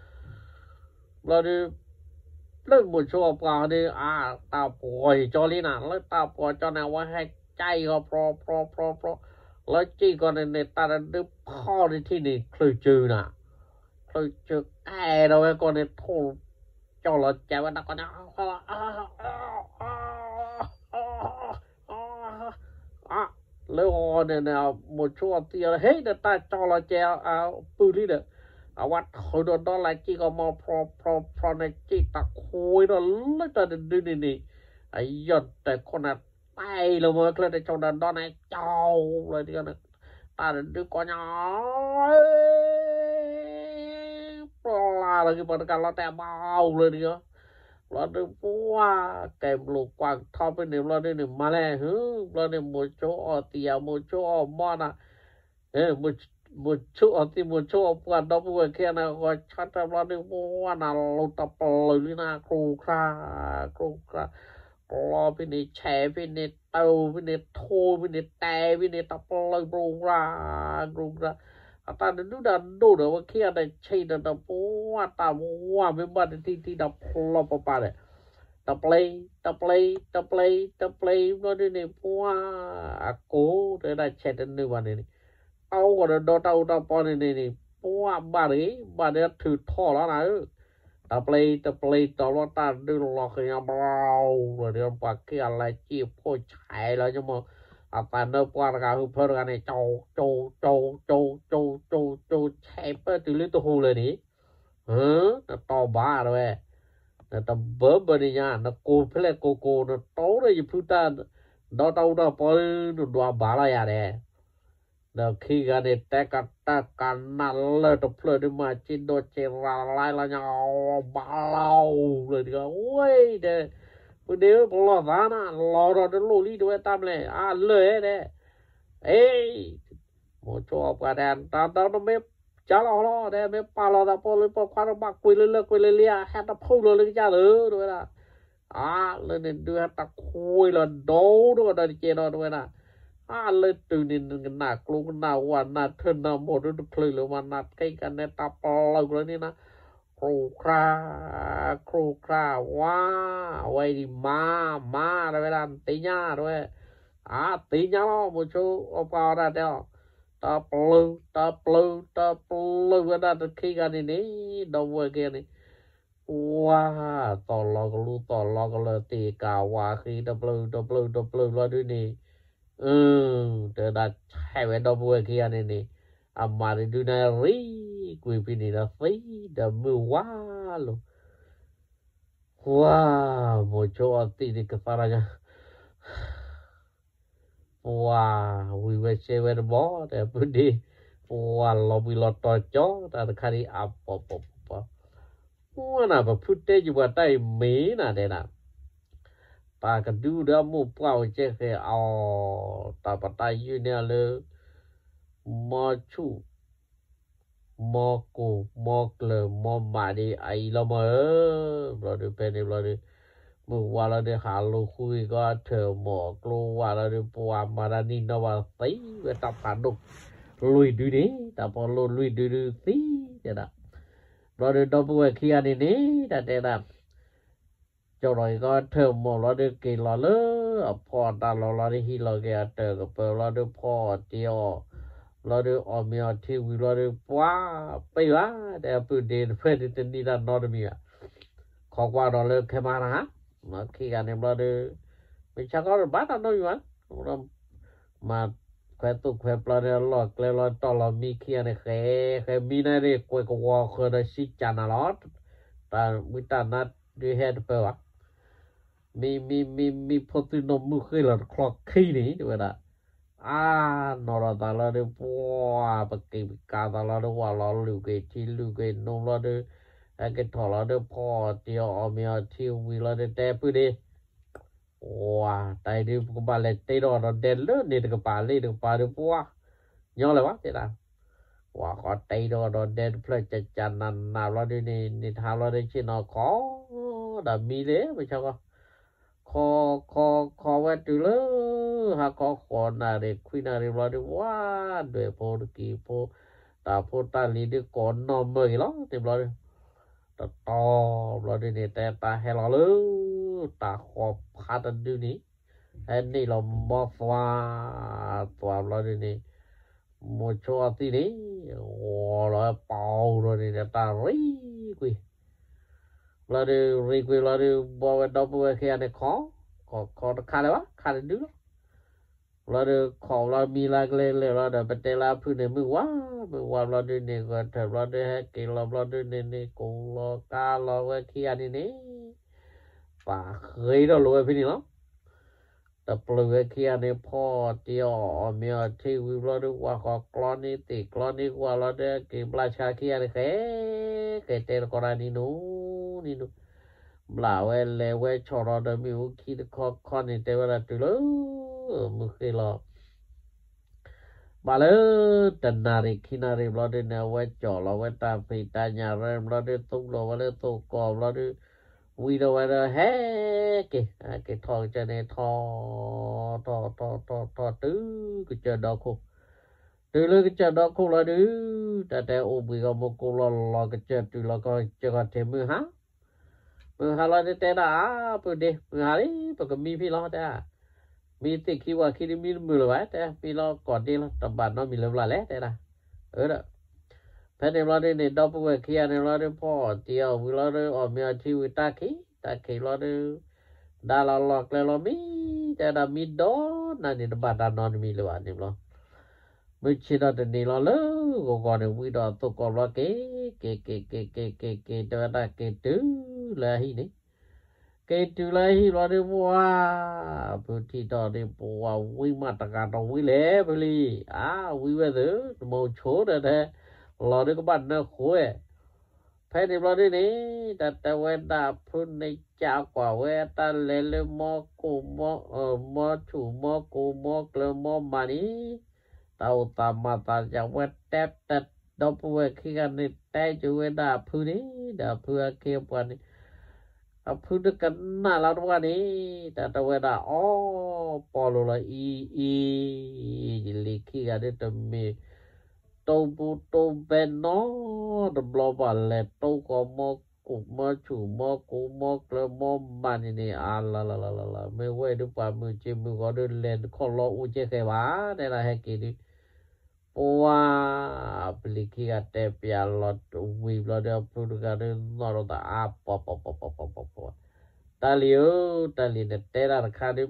ဘျီဒုး လၢမိၤဆိအပှၤန့ၣ် အတၢ်ပှီၤယကၠီလံနၤ လၢတၢ်ပှီၤကၠီန့ၣ် အဝဲဟဲကၠံၣ်ဃီဖြီဖြီဖြီဖြီ လၢကၠံၣ်ဃီန့ၣ်န့ၣ် တၢ်တဒုးဖီန့ၣ်ထံၣ်န့ၣ် ချုးစၢၤနၤ, ချုးစၢၤကဲဒီးဝဲကီၢ်န့ၣ် ထိၣ်ကၠီလီၤကဲဝဲတၢ်ကီၢ်န့ၣ် လၢအီၤန့ၣ်န့ၣ် မိၤဆိအီသံးအီၤ ဟ့ၣ်ဒီးတၢ်ကၠီလီၤကဲအပုၢ်လံဒီး အဝဲထုးဒီးဒီလၢကၠံၣ်ဃီမီ ဖြီဖြီဖြီန့ၣ် ကၠံၣ်တၢ်ခွံဒီးလၢတၢ်တဒုန့ၣ်န့ၣ် အယီၢ်တဲာ်ခိၣ်န့ၣ် တၢ်အံၤလီၤမ့ၢ်ချၢတဆိဒီးဒီန့ၣ် ကၠီလီၤဒ်န့ၣ် တၢ်တဒုကီညါ ပျၢ်လီၤက့ၤပှၤတကးလီၤတဲာ်ဘၣ်လၢဒ်အီၤ ဘျီဒုးပှၢ် ကဲဘျုးကွၢ်ထီဖဲန့ၣ်ဘျီဒုးန့ၣ် မၤလဲၣ် ဘျီန့ၣ် မိၤဆိအီသံးယၤ မိၤဆိအီမီၢ်နၤ မိၤဆိအီသံး မိၤဆိအီပှၢ်ဒီပုၢ်ဝဲၢ်ခံဂၤန့ၣ် ဂီၤဆၢထၢၣ်ဘျီဒုး ပှၢ်နၤလိၤတပျၢၤလံနၤ ကြိၢ်ကြၢ် ကြိၢ်ကြၢ် လီၤဖဲန့ၣ် ဆဲးဖဲန့ၣ် တၢ်ဖဲန့ၣ် ထိၣ်ဖဲန့ၣ် တဲဖဲန့ၣ် တပျၢၤ ကြိၢ်ကြၢ် ကြိၢ်ကြၢ် အတၢ်တဒုတၢ်ဒိၣ်ဒီး ဝဲခံဂၤဒီးဆံးဒီး တပှၢ်တၢ်ဝါမ့ၢ်ဘၣ်တထံၣ်ထံၣ်ဒီးဖျီပပၢ်ဒီး တပျ့ တပျ့ တပျ့ တပျ့ ဘျီဒုးန့ၣ် ပှၢ် အကိးတဲဒၣ်ဆဲးတနုာ်ဘၣ်န့ၣ်န့ၣ် တၢ်အိၣ်ဂီၤဒီးဒီတၢ်အူတၢ်ပီန့ၣ်န့ၣ်န့ၣ် ပှၢ်ဘၣ်တဂ့ၤ ဘၣ်ဒီးထုးထီၣ်လီၤနၤဧၢ တပျ့ တပျ့ တီၤဘျီတၢ်ဒုးလီၤဃံၤညါ ဘျီဒီးပှၤခံဂၤလၢကံၣ်ဖိဆဲးလီၤညီမီၢ် အသးနၢပှၢ်တဂၤဟုဖၢတဂၤန့ၣ် ကၠီ ကၠီ ကၠီ ကၠီ ကၠီ ကၠီ ဆဲးပၢၢ်တုၤလၢတဟူးလၢၤန့ၣ် နတီၢ်ဘၣ်တဲဝဲ, နတဘၢဘၢန့ၣ်ညါ နကိးဖဲလဲၣ်ကိးကိး နတီၢ်ဒီးယဖုတၢ် ဒီတၢ်အူတၢ်ပီ နဒွးဘၣ်လီၤယၤဒဲး, ဒီးခံဂၤန့ၣ် တဲကတၢၢ်ကနၣ်လၢၢ်တဖျၢၣ်ဒုး မၤစ့ဒီးစ့ရၤလါလီၤညါ ဘၣ်လီၤလၢၤဒ်ဝဲဒီး ဖုဒ့ဧၢ ပလီၢ်သးနၤ လီၤဒီးတလိၣ်လံ တဲဝဲတၢ်မလဲၣ် အါလၢၢ်ဧဲဒဲး, အ့ မိၤဆိအီပှၤတဲ တၢ်ဒီးနမ့ၢ်ကၢလီၤလီၤဒဲး မ့ၢ်ပာ်လီၤသးပိာ်လၢပိာ်ခွါတဘၣ်ကွံာ်လၢလၢၢ်ကွံာ်လၢလံဧါ ဟဲတဖုလီၤလၢကစၢ်လၢၤ တဲဝဲဒၣ်, အါ လၢန့ၣ်ဒုးဟဲတခွံလီၤ ဒီဒိၣ်ဒီးတကဲဒီး တဲဝဲဒၣ်, အါ လၢတုၤန့ၣ် နကနၣ်ကျိကနၣ်ဝါ နၢ်ထၢၣ်နၢ်မိၢ်ဒုးတချုးလၢၤမး နၢ်ခဲကန့ၣ် တၢ်ပလီၢ်ကျၢၤန့ၣ်နၤ ကြိၢ်ကြၢ် ကြိၢ်ကြၢ် ဝါ အဝဲအံၤမၤ မၤ တဲဝဲဒၣ် နသ့ၣ်ညါ တဲဝဲ, အါ သ့ၣ်ညါလီၤ မိၤဆိအီပှၤအီၤဒၣ်တဲအီၤ, တပျုၤ တပျုၤ တပျုၤဝဲဒၣ်တခံဂၤန့ၣ်န့ၣ် ဒီပုၢ်ဝဲၢ်ခံဂၤန့ၣ်, ဝါ သီၣ်လီၤကလူသီၣ်လီၤကလၢာ် သ့ၣ်ကးဝါဃံ တပျုၤ တပျုၤ တပျုၤလီၤဒုးန့ၣ် တဲဒၣ်ဆဲးဝဲဒီပုၢ်ဝဲၢ်ခံဂၤန့ၣ်န့ၣ်, အမၤတဒုန့ၣ်ရံၣ်ကွံာ်ဖဲန့ၣ်ဒီးသံဒီးမုၢ်ဝါလိၤ, ဝါ မိၤဆိအီသံးန့ၣ်ကသါတၢ်ညါ, ပှၤဝံၤဝဲစဲဝဲတဘီ တဲပုၢ်ဒ့, ပှၤလီၤဘှံးလီၤတီၤကၠီ တၢ်တခါဒံး အပီၤပီၤပီၤပီၤ, ဝါနၤ ပဖုတဲယပှၤတၢ်အံၤမ့ၢ်နၤတဲဒၣ်, တၢ်ကဒုဒီးမိၢ်ပှၢ်အိၣ်ကဲဃဲၤအီၤ, တၢ်ပတၢ်ယုၢ်န့ၢ်အီၤလၢ မီဆူၣ် မီကိၢ် မီကျၢၤ မီမးဒံးအအံၤလီၤမၢ်ဧၢ, ဘျီဒုးဖဲန့ၣ်ဘျီဒုး, မုၢ်ဝါလီၤဒုး ဟးလိာ်ဃုကီၢ်ထၢၣ်မီၢ်ကျိဝါလီၤဒုး ပှၤမၤတၢ်နံၣ်နီၣ်ဘၣ်သံဝဲတၢ်ဖးဒိၣ်, လွံၢ်ဒုန့ၣ် တၢ်ပီလိၣ်လွံၢ်ဒုဒုးသံတဲဒၣ်, ဘျီဒုးဒီပုၢ်ဝဲၢ်ခံဂၤန့ၣ်န့ၣ် တၢ်တဲဒၣ် ကၠီဒီးကီၢ်ထၢၣ်မီၢ်ဘျီဒုး က့ၤလီၤလၢအဖီအတၢ်လီၢ်ဘျီဒုး ဟံးလီၤက့ၤအတၢၢ်ကပၢၤဘျီဒုး ဖီအီၤတ့အီၤ, ဘျီဒုးအီၣ်မ့ၤအီထံဝံၤဘျီဒုး ပှၤပ့ၢ်ဘၣ် တဲအပုၢ်ဒ့တဖျၢၣ်ဒုးတနံၣ်တၢ်နီတမံၤဘၣ်, ခိးကွၢ်ဒီးလၢခဲမၤတဟါ, ခံဂၤန့ၣ်ဘျီဒီး မုၢ်ဆါခီတဘၣ်တၢ်နီတမံၤဘၣ်, မၤခွဲးသိၣ်ခွဲးပျီန့ၣ်အလီၢ်ကျဲလီၤတီၢ်လီၤမံခံဂၤန့ၣ် ဃဲဃဲမံန့ၣ် ကွဲးကဝီၤဃၢၤဒီးစံကၢ်နၤလီၤ, တၢ်ဝံတၢ်နါဒုးဟဲတပၢၢ်ဘၣ် မံမံမံမံ ဖိသုၣ်နီၢ်မုၣ်ဃ့ၢ်လီၤတချီခံန့ၣ် တဲဝဲဒၣ်, အါ နီၢ်ဒီးသးလီၤဒီး ပှၤ ပက့ၤပကၤသးလီၤဒီး ဝးလီၤလုၢ်က့ၤထံလုၢ်က့ၤနိလီၤဒီး ဟဲက့ၤထီၣ်လီၤဒီး ဖီအီၣ်တ့ၤအီၣ်အီၣ်မ့ၤအီထံဝံၤလီၤဒီး တဲဖုဒ့ ဝၤ တၢ်အံၤဒုး ပကဘၣ်လဲၤတ့ထီၣ်ဒီးဒဲလၢန့ၣ်တကပၤလ့တကပၤဒီး ပှၤ ညီလၢၤဘၣ် တဲဒၣ်, ဝၤဃီတ့ထီၣ်ဒီးဒဲတဖျၢၣ် ကကနးနးဘျီဒုန့ၣ် န့ၣ်တဟါဘျီဒီး ဆ့ၣ်နီၤခီ ဒီးမံလၢ မုၢ်ဆါခီ ခီ ခီ ခီဝဲတုၤလၢ ဟါခီဃိးနၣ်ရံၣ်ခွံနၣ်ရံၣ်ဘျီဒု ဝၤ ဒွဲၣ်ဖိတကံၢ်ဖိ တၢ်ဖိတၢ်လံၤဒု ကိးနီၢ်မၢက့ၤလီၤ န့ၣ်ဘျီဒု တတီၤဘျီဒုန့ၣ် တဲတၢ်ဟဲလီၤလၢ တၢ်ဃီၤဖးတဒုန့ၣ် ဟဲန့ၢ်လီၤမီသွါ သွါဘျီဒုန့ၣ် မိၤဆိအီၤသံန့ၣ် ဂီၤလီၤပီၤဒီးန့ၣ် တၢ်ရံကွံာ် ဘျီဒု ရံကွံာ်ဘျီဒု ဘီဝဲဒီပုၢ်ဝဲၢ်ခံဂၤန့ၣ်ခီ, ခီ ခီတခါလၢၤဘၣ် ခါတဒုလီၤ. ဘျီဒု ခီဘျီမံလၢကျဲလဲၤဘျီဒီး ပတဲလၢအဖုန့ၣ် မုၢ်ဝါ မုၢ်ဝါဘျီဒုန့ၣ် ဂဲၤထၢၣ်ဘျီဒု ဟဲက့ၤလီၤဘျီဒုန့ၣ်န့ၣ် ကိးလီၤကါလီၤဝဲခံဂၤန့ၣ်န့ၣ် ပာ်ဃ့ထီၣ်လိာ်ဝဲဖဲန့ၣ်လီၤ. တပျုာ်ဝဲခံဂၤန့ၣ် ဖီတ့ၢ်အီၣ်အီၣ်မ့ၤအီထံဝံၤဘျီဒု ဝၤဃီၤကျီန့ၢ်သ့ၣ်ကျီန့ၢ်ဝၤလီၤဒီး က့ၤဘျၣ်ဆါခံဂၤန့ၣ် ဃဲ ဃဲတဲတကိးတၢ်နံၤနူၤ နံၤနူၤ ဘျၣ်ဝဲလဲၤဝဲဆီၣ်ထီၣ်ဒီးမ့ၣ်အူခံတခီခီန့ၣ် တဲဝဲဒၣ်တုၤလၢ မုၢ်ဃ့ၢ်လီၤ ဘၣ်လၢ တနၣ်ရံၣ်ခံနၣ်ရံၣ်ဘျီဒုန့ၣ် အဝဲကၠီၣ်လီၤဝဲတၢ်ဖံးတၢ်ညၣ်ရဲဘျီဒု သူလီၤဝဲလၢသိၣ်ကီၢ်ဘျီဒု ဝံၤဒီးဝဲဒီးဟဲက့ၤ ဟဲက့ၤထီၣ်ကစၢၢ်န့ၣ် ထီၣ် ထီၣ် ထီၣ် ထီၣ် ထီၣ် တုၤကစၢၢ်ဒီခိၣ် တုၤလၢကစၢၢ်ဒီခိၣ်လီၤဒု တၢ်တဲအိၣ်ဘှံးဂီၢ်မူကိးလီၤလီၤကစၢၢ်တုၤလီၤကီၢ်ကစၢၢ်ခီၣ်ထံးမုၢ်ဟါ မုၢ်ဟါလီၤဒုတဲဒၣ် အါ ပုၢ်ဒ့ မုၢ်ဟါလံ ပကမံဖဲလီၤတဲ မံသ့ၣ်ခံဝၤခံဒုမံတမုာ်လၢၤဘၣ် တဲ မံလီၤကီၢ်ဒ့လီၤ တဘၣ်နီတမံၤလၢၤဘျီလဲၣ် တဲဒၣ် အၢ ဒီး ဖဲန့ၣ်ဘျီဒုန့ၣ် ဒီပုၢ်ဝဲၢ်ခံဂၤန့ၣ်ဘျီဒု ဖီအီၣ်တ့ၢ်အီၣ်ဝံၤလီၤဒု အီၣ်မ့ၤအီထံဝံၤတၢ်ခံး တၢ်ခံးဘျီဒု ဒါလီၤလီၢ်ကျဲလီၤမံ တဲဒၣ်မံဒီးနၤန့ၣ် တဘၣ်တၢ်နီတမံၤလၢၤဘၣ်န့ၣ်ဘျီ မုၢ်ဆ့ၣ်ထီၣ်တနံၤလီၤလၢဂီၤဂီၤန့ၣ် ဝံဒီးအသိၣ်ကီၢ်ဘျီက့ၤ က့ၤ က့ၤ က့ၤ က့ၤ က့ၤ က့ၤ တဲဝဲဒၣ်က့ၤတုၤလၢအဟံၣ်န့ၣ် က့ၤတုၤလၢအဟံၣ်ဘျီဒု ပှၤ ဖုထံၣ်ထီၣ်ဒု ပှၤဝံမးတဂၤဒီးဝံလဲၣ်ဖုလံ အါ ဝံဝဲသ့ၣ် တမိၤဆိဒီးတဲ လီၤဒုကဘၣ်နၢဃိဝဲ ဖဲန့ၣ်ဘျီဒုန့ၣ် တၢ်တဲဝဲဒၣ်ဖုန့ၣ် ကးကွၢ်ဝဲတၢ်လဲၤလၢမီကိၣ် မီဆူၣ် မီကိၣ် မီကျၢၤ မီမၤန့ၣ် တၢ်အိၣ်သးမၤသးယဝဲတဲ တၢ်ဒီပုၢ်ဝဲၢ်ခံဂၤန့ၣ် တဲက့ၤဝဲဒၣ်အဖုန့ၣ် ဒီးအဖုအခ့အပှၤန့ၣ် အဖုတကနၣ်လၢတဝၢန့ၣ် တၢ်တဲဝဲဒၣ်အီ ပီၣ်လိၤလီၤအံၤအံၤ ယလံၤခံဂၤဒုတမ့ၢ် တိၢ်ပူၤတိၢ်ဘဲနီတဘျီဘၣ် လဲၤတိၢ်ဃီၤမီကိၣ် မီဆူၣ် မီကိၣ် မီကျၢၤ မီမၤန့ၣ်န့ၣ် အါလီၤလီၤလီၤလီၤလီၤ မ့ၢ်ဝဲဒုပှၤမုၢ်က့မုၢ်ဂီၤဒု လဲၤတခီၣ်လီၤအိၣ်ကဲဃဲၤဘၣ် တဲဒၣ်ဟဲက့ၤဒု ပှၤ ပလံၤခံဂၤတဲပျးလီၤဝံၤဘျီဒီး အဖုတဂၤဒု နီၢ်ဒီးသးအါ ပှၤ ပှၤ ပှၤ ပှၤ ပှၤ ပှၤ ပှၤ တၢ်လံၤဧၢ တၢ်လံၤနတဲဒၣ်တခါဒု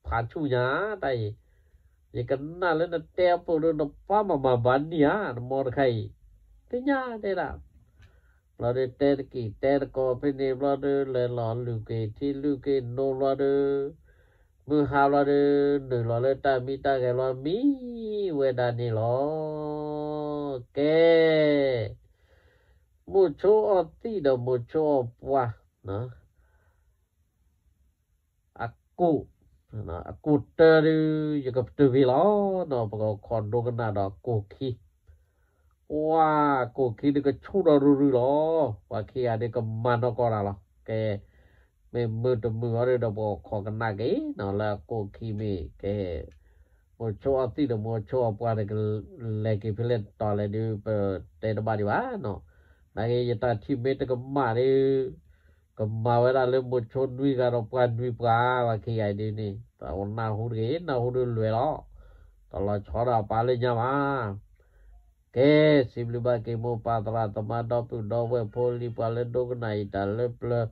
ဖးဆူၣ်ညါ တၢ်အံၤ ယကနၣ်လၢနတဲအပူၤဒု နပှၤမၤမၤဘၣ်နံၣ်ဧါ နမီတခါအံၤ သ့ၣ်ညါတဲဒၣ် ဘျီဒုတဲတက့ၢ်တဲတကိးဖဲန့ၣ်ဘျီဒု လဲၤလီၤလုၢ်က့ၤထံလုၢ်က့ၤနိဘျီဒု မုၢ်ဟါဘျီဒု နုာ်လီၤလၢတၢ်မံတၢ်ဂဲၤဘျီ မံဝဲဒၣ်န့ၣ်လီၤ. ကဲ မိၤဆိအီၤသံၣ်ဒီးမိၤဆိအီၤပှၤ အကိၣ် အကိၣ်တၢဒု ယကပတုာ်က့ၤလီၤနီၤ ပကခိးဒိကနၣ်ဒီးအကိၣ်ခံ ပှၤကိၣ်ခံဒုကဆူၣ်ဒီးရုၢ်ရုၢ်လီၤ. ပှၤခံဂၤဒုကမၤနီၢ်ကီၢ်တၢ်လီၤ. ကဲ မ့ၢ်မုာ်တမုာ်အီၤဒုဒီး ပကခိးကနၣ်က့ၤနီၤ လၢအကိၣ်ခံမ့ၢ် ကဲ မိၤဆိအီၤသံၣ်ဒီးမိၤဆိအီၤပှၤန့ၣ် ကလဲၤက့ၤဖဲလဲၣ်တီၤလဲၣ်ဒု ပတဲတဘၣ်ဒံးဘၣ်နီၤ. နာ်က့ ယတၢ်ထံၣ်မ့ၢ်တကမၣ်ဒု ကမၤဝဲဒၣ်လၢမိၤဆိနွံဂၤဒီးပှၤနွံပှၤ ပှၤခံဂၤအံၤဒုန့ၣ် တၢ်အိၣ်နၢ်ဟူတဂ့ၤ နၢ်ဟူဒုလွဲၢ်လီၤ. တလီၤဆီဒီးအပၢ်လၢညါဘၣ်. ကဲ, စံးဘျုးဘၣ်က့ၤမိၢ်ပၢ်သရၣ်သမါ ဒီပုၢ်ဒီဝဲၢ်ဖိလံၤ ပှၤလၢဒိကနၣ်အံၤတၢ်လၢပျၢၤ,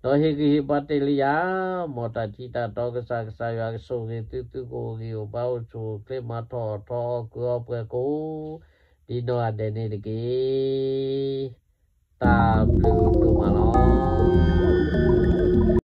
ဒီးဟ့ၣ်ဂံၢ်ဟ့ၣ်ဘါတ့ၢ်လံယၤ, မ်တၢ်ထံတၢ်တီကစၢ် ကစၢ်ယွၤကဆိၣ်ဂ့ၤသု သုကအိၣ်ဂံၢ်အိၣ်ဘါ အိၣ်ဆူၣ်အိၣ်ချ့ မၤထီၣ်ထီအီၣ်ကုၢ်အီပှဲၤကိး ဒ်နီၢ်ဂၤဒဲးန့ၣ်တက့ၢ်. တၢ်ဘျုးဒိၣ်မးလီၤ.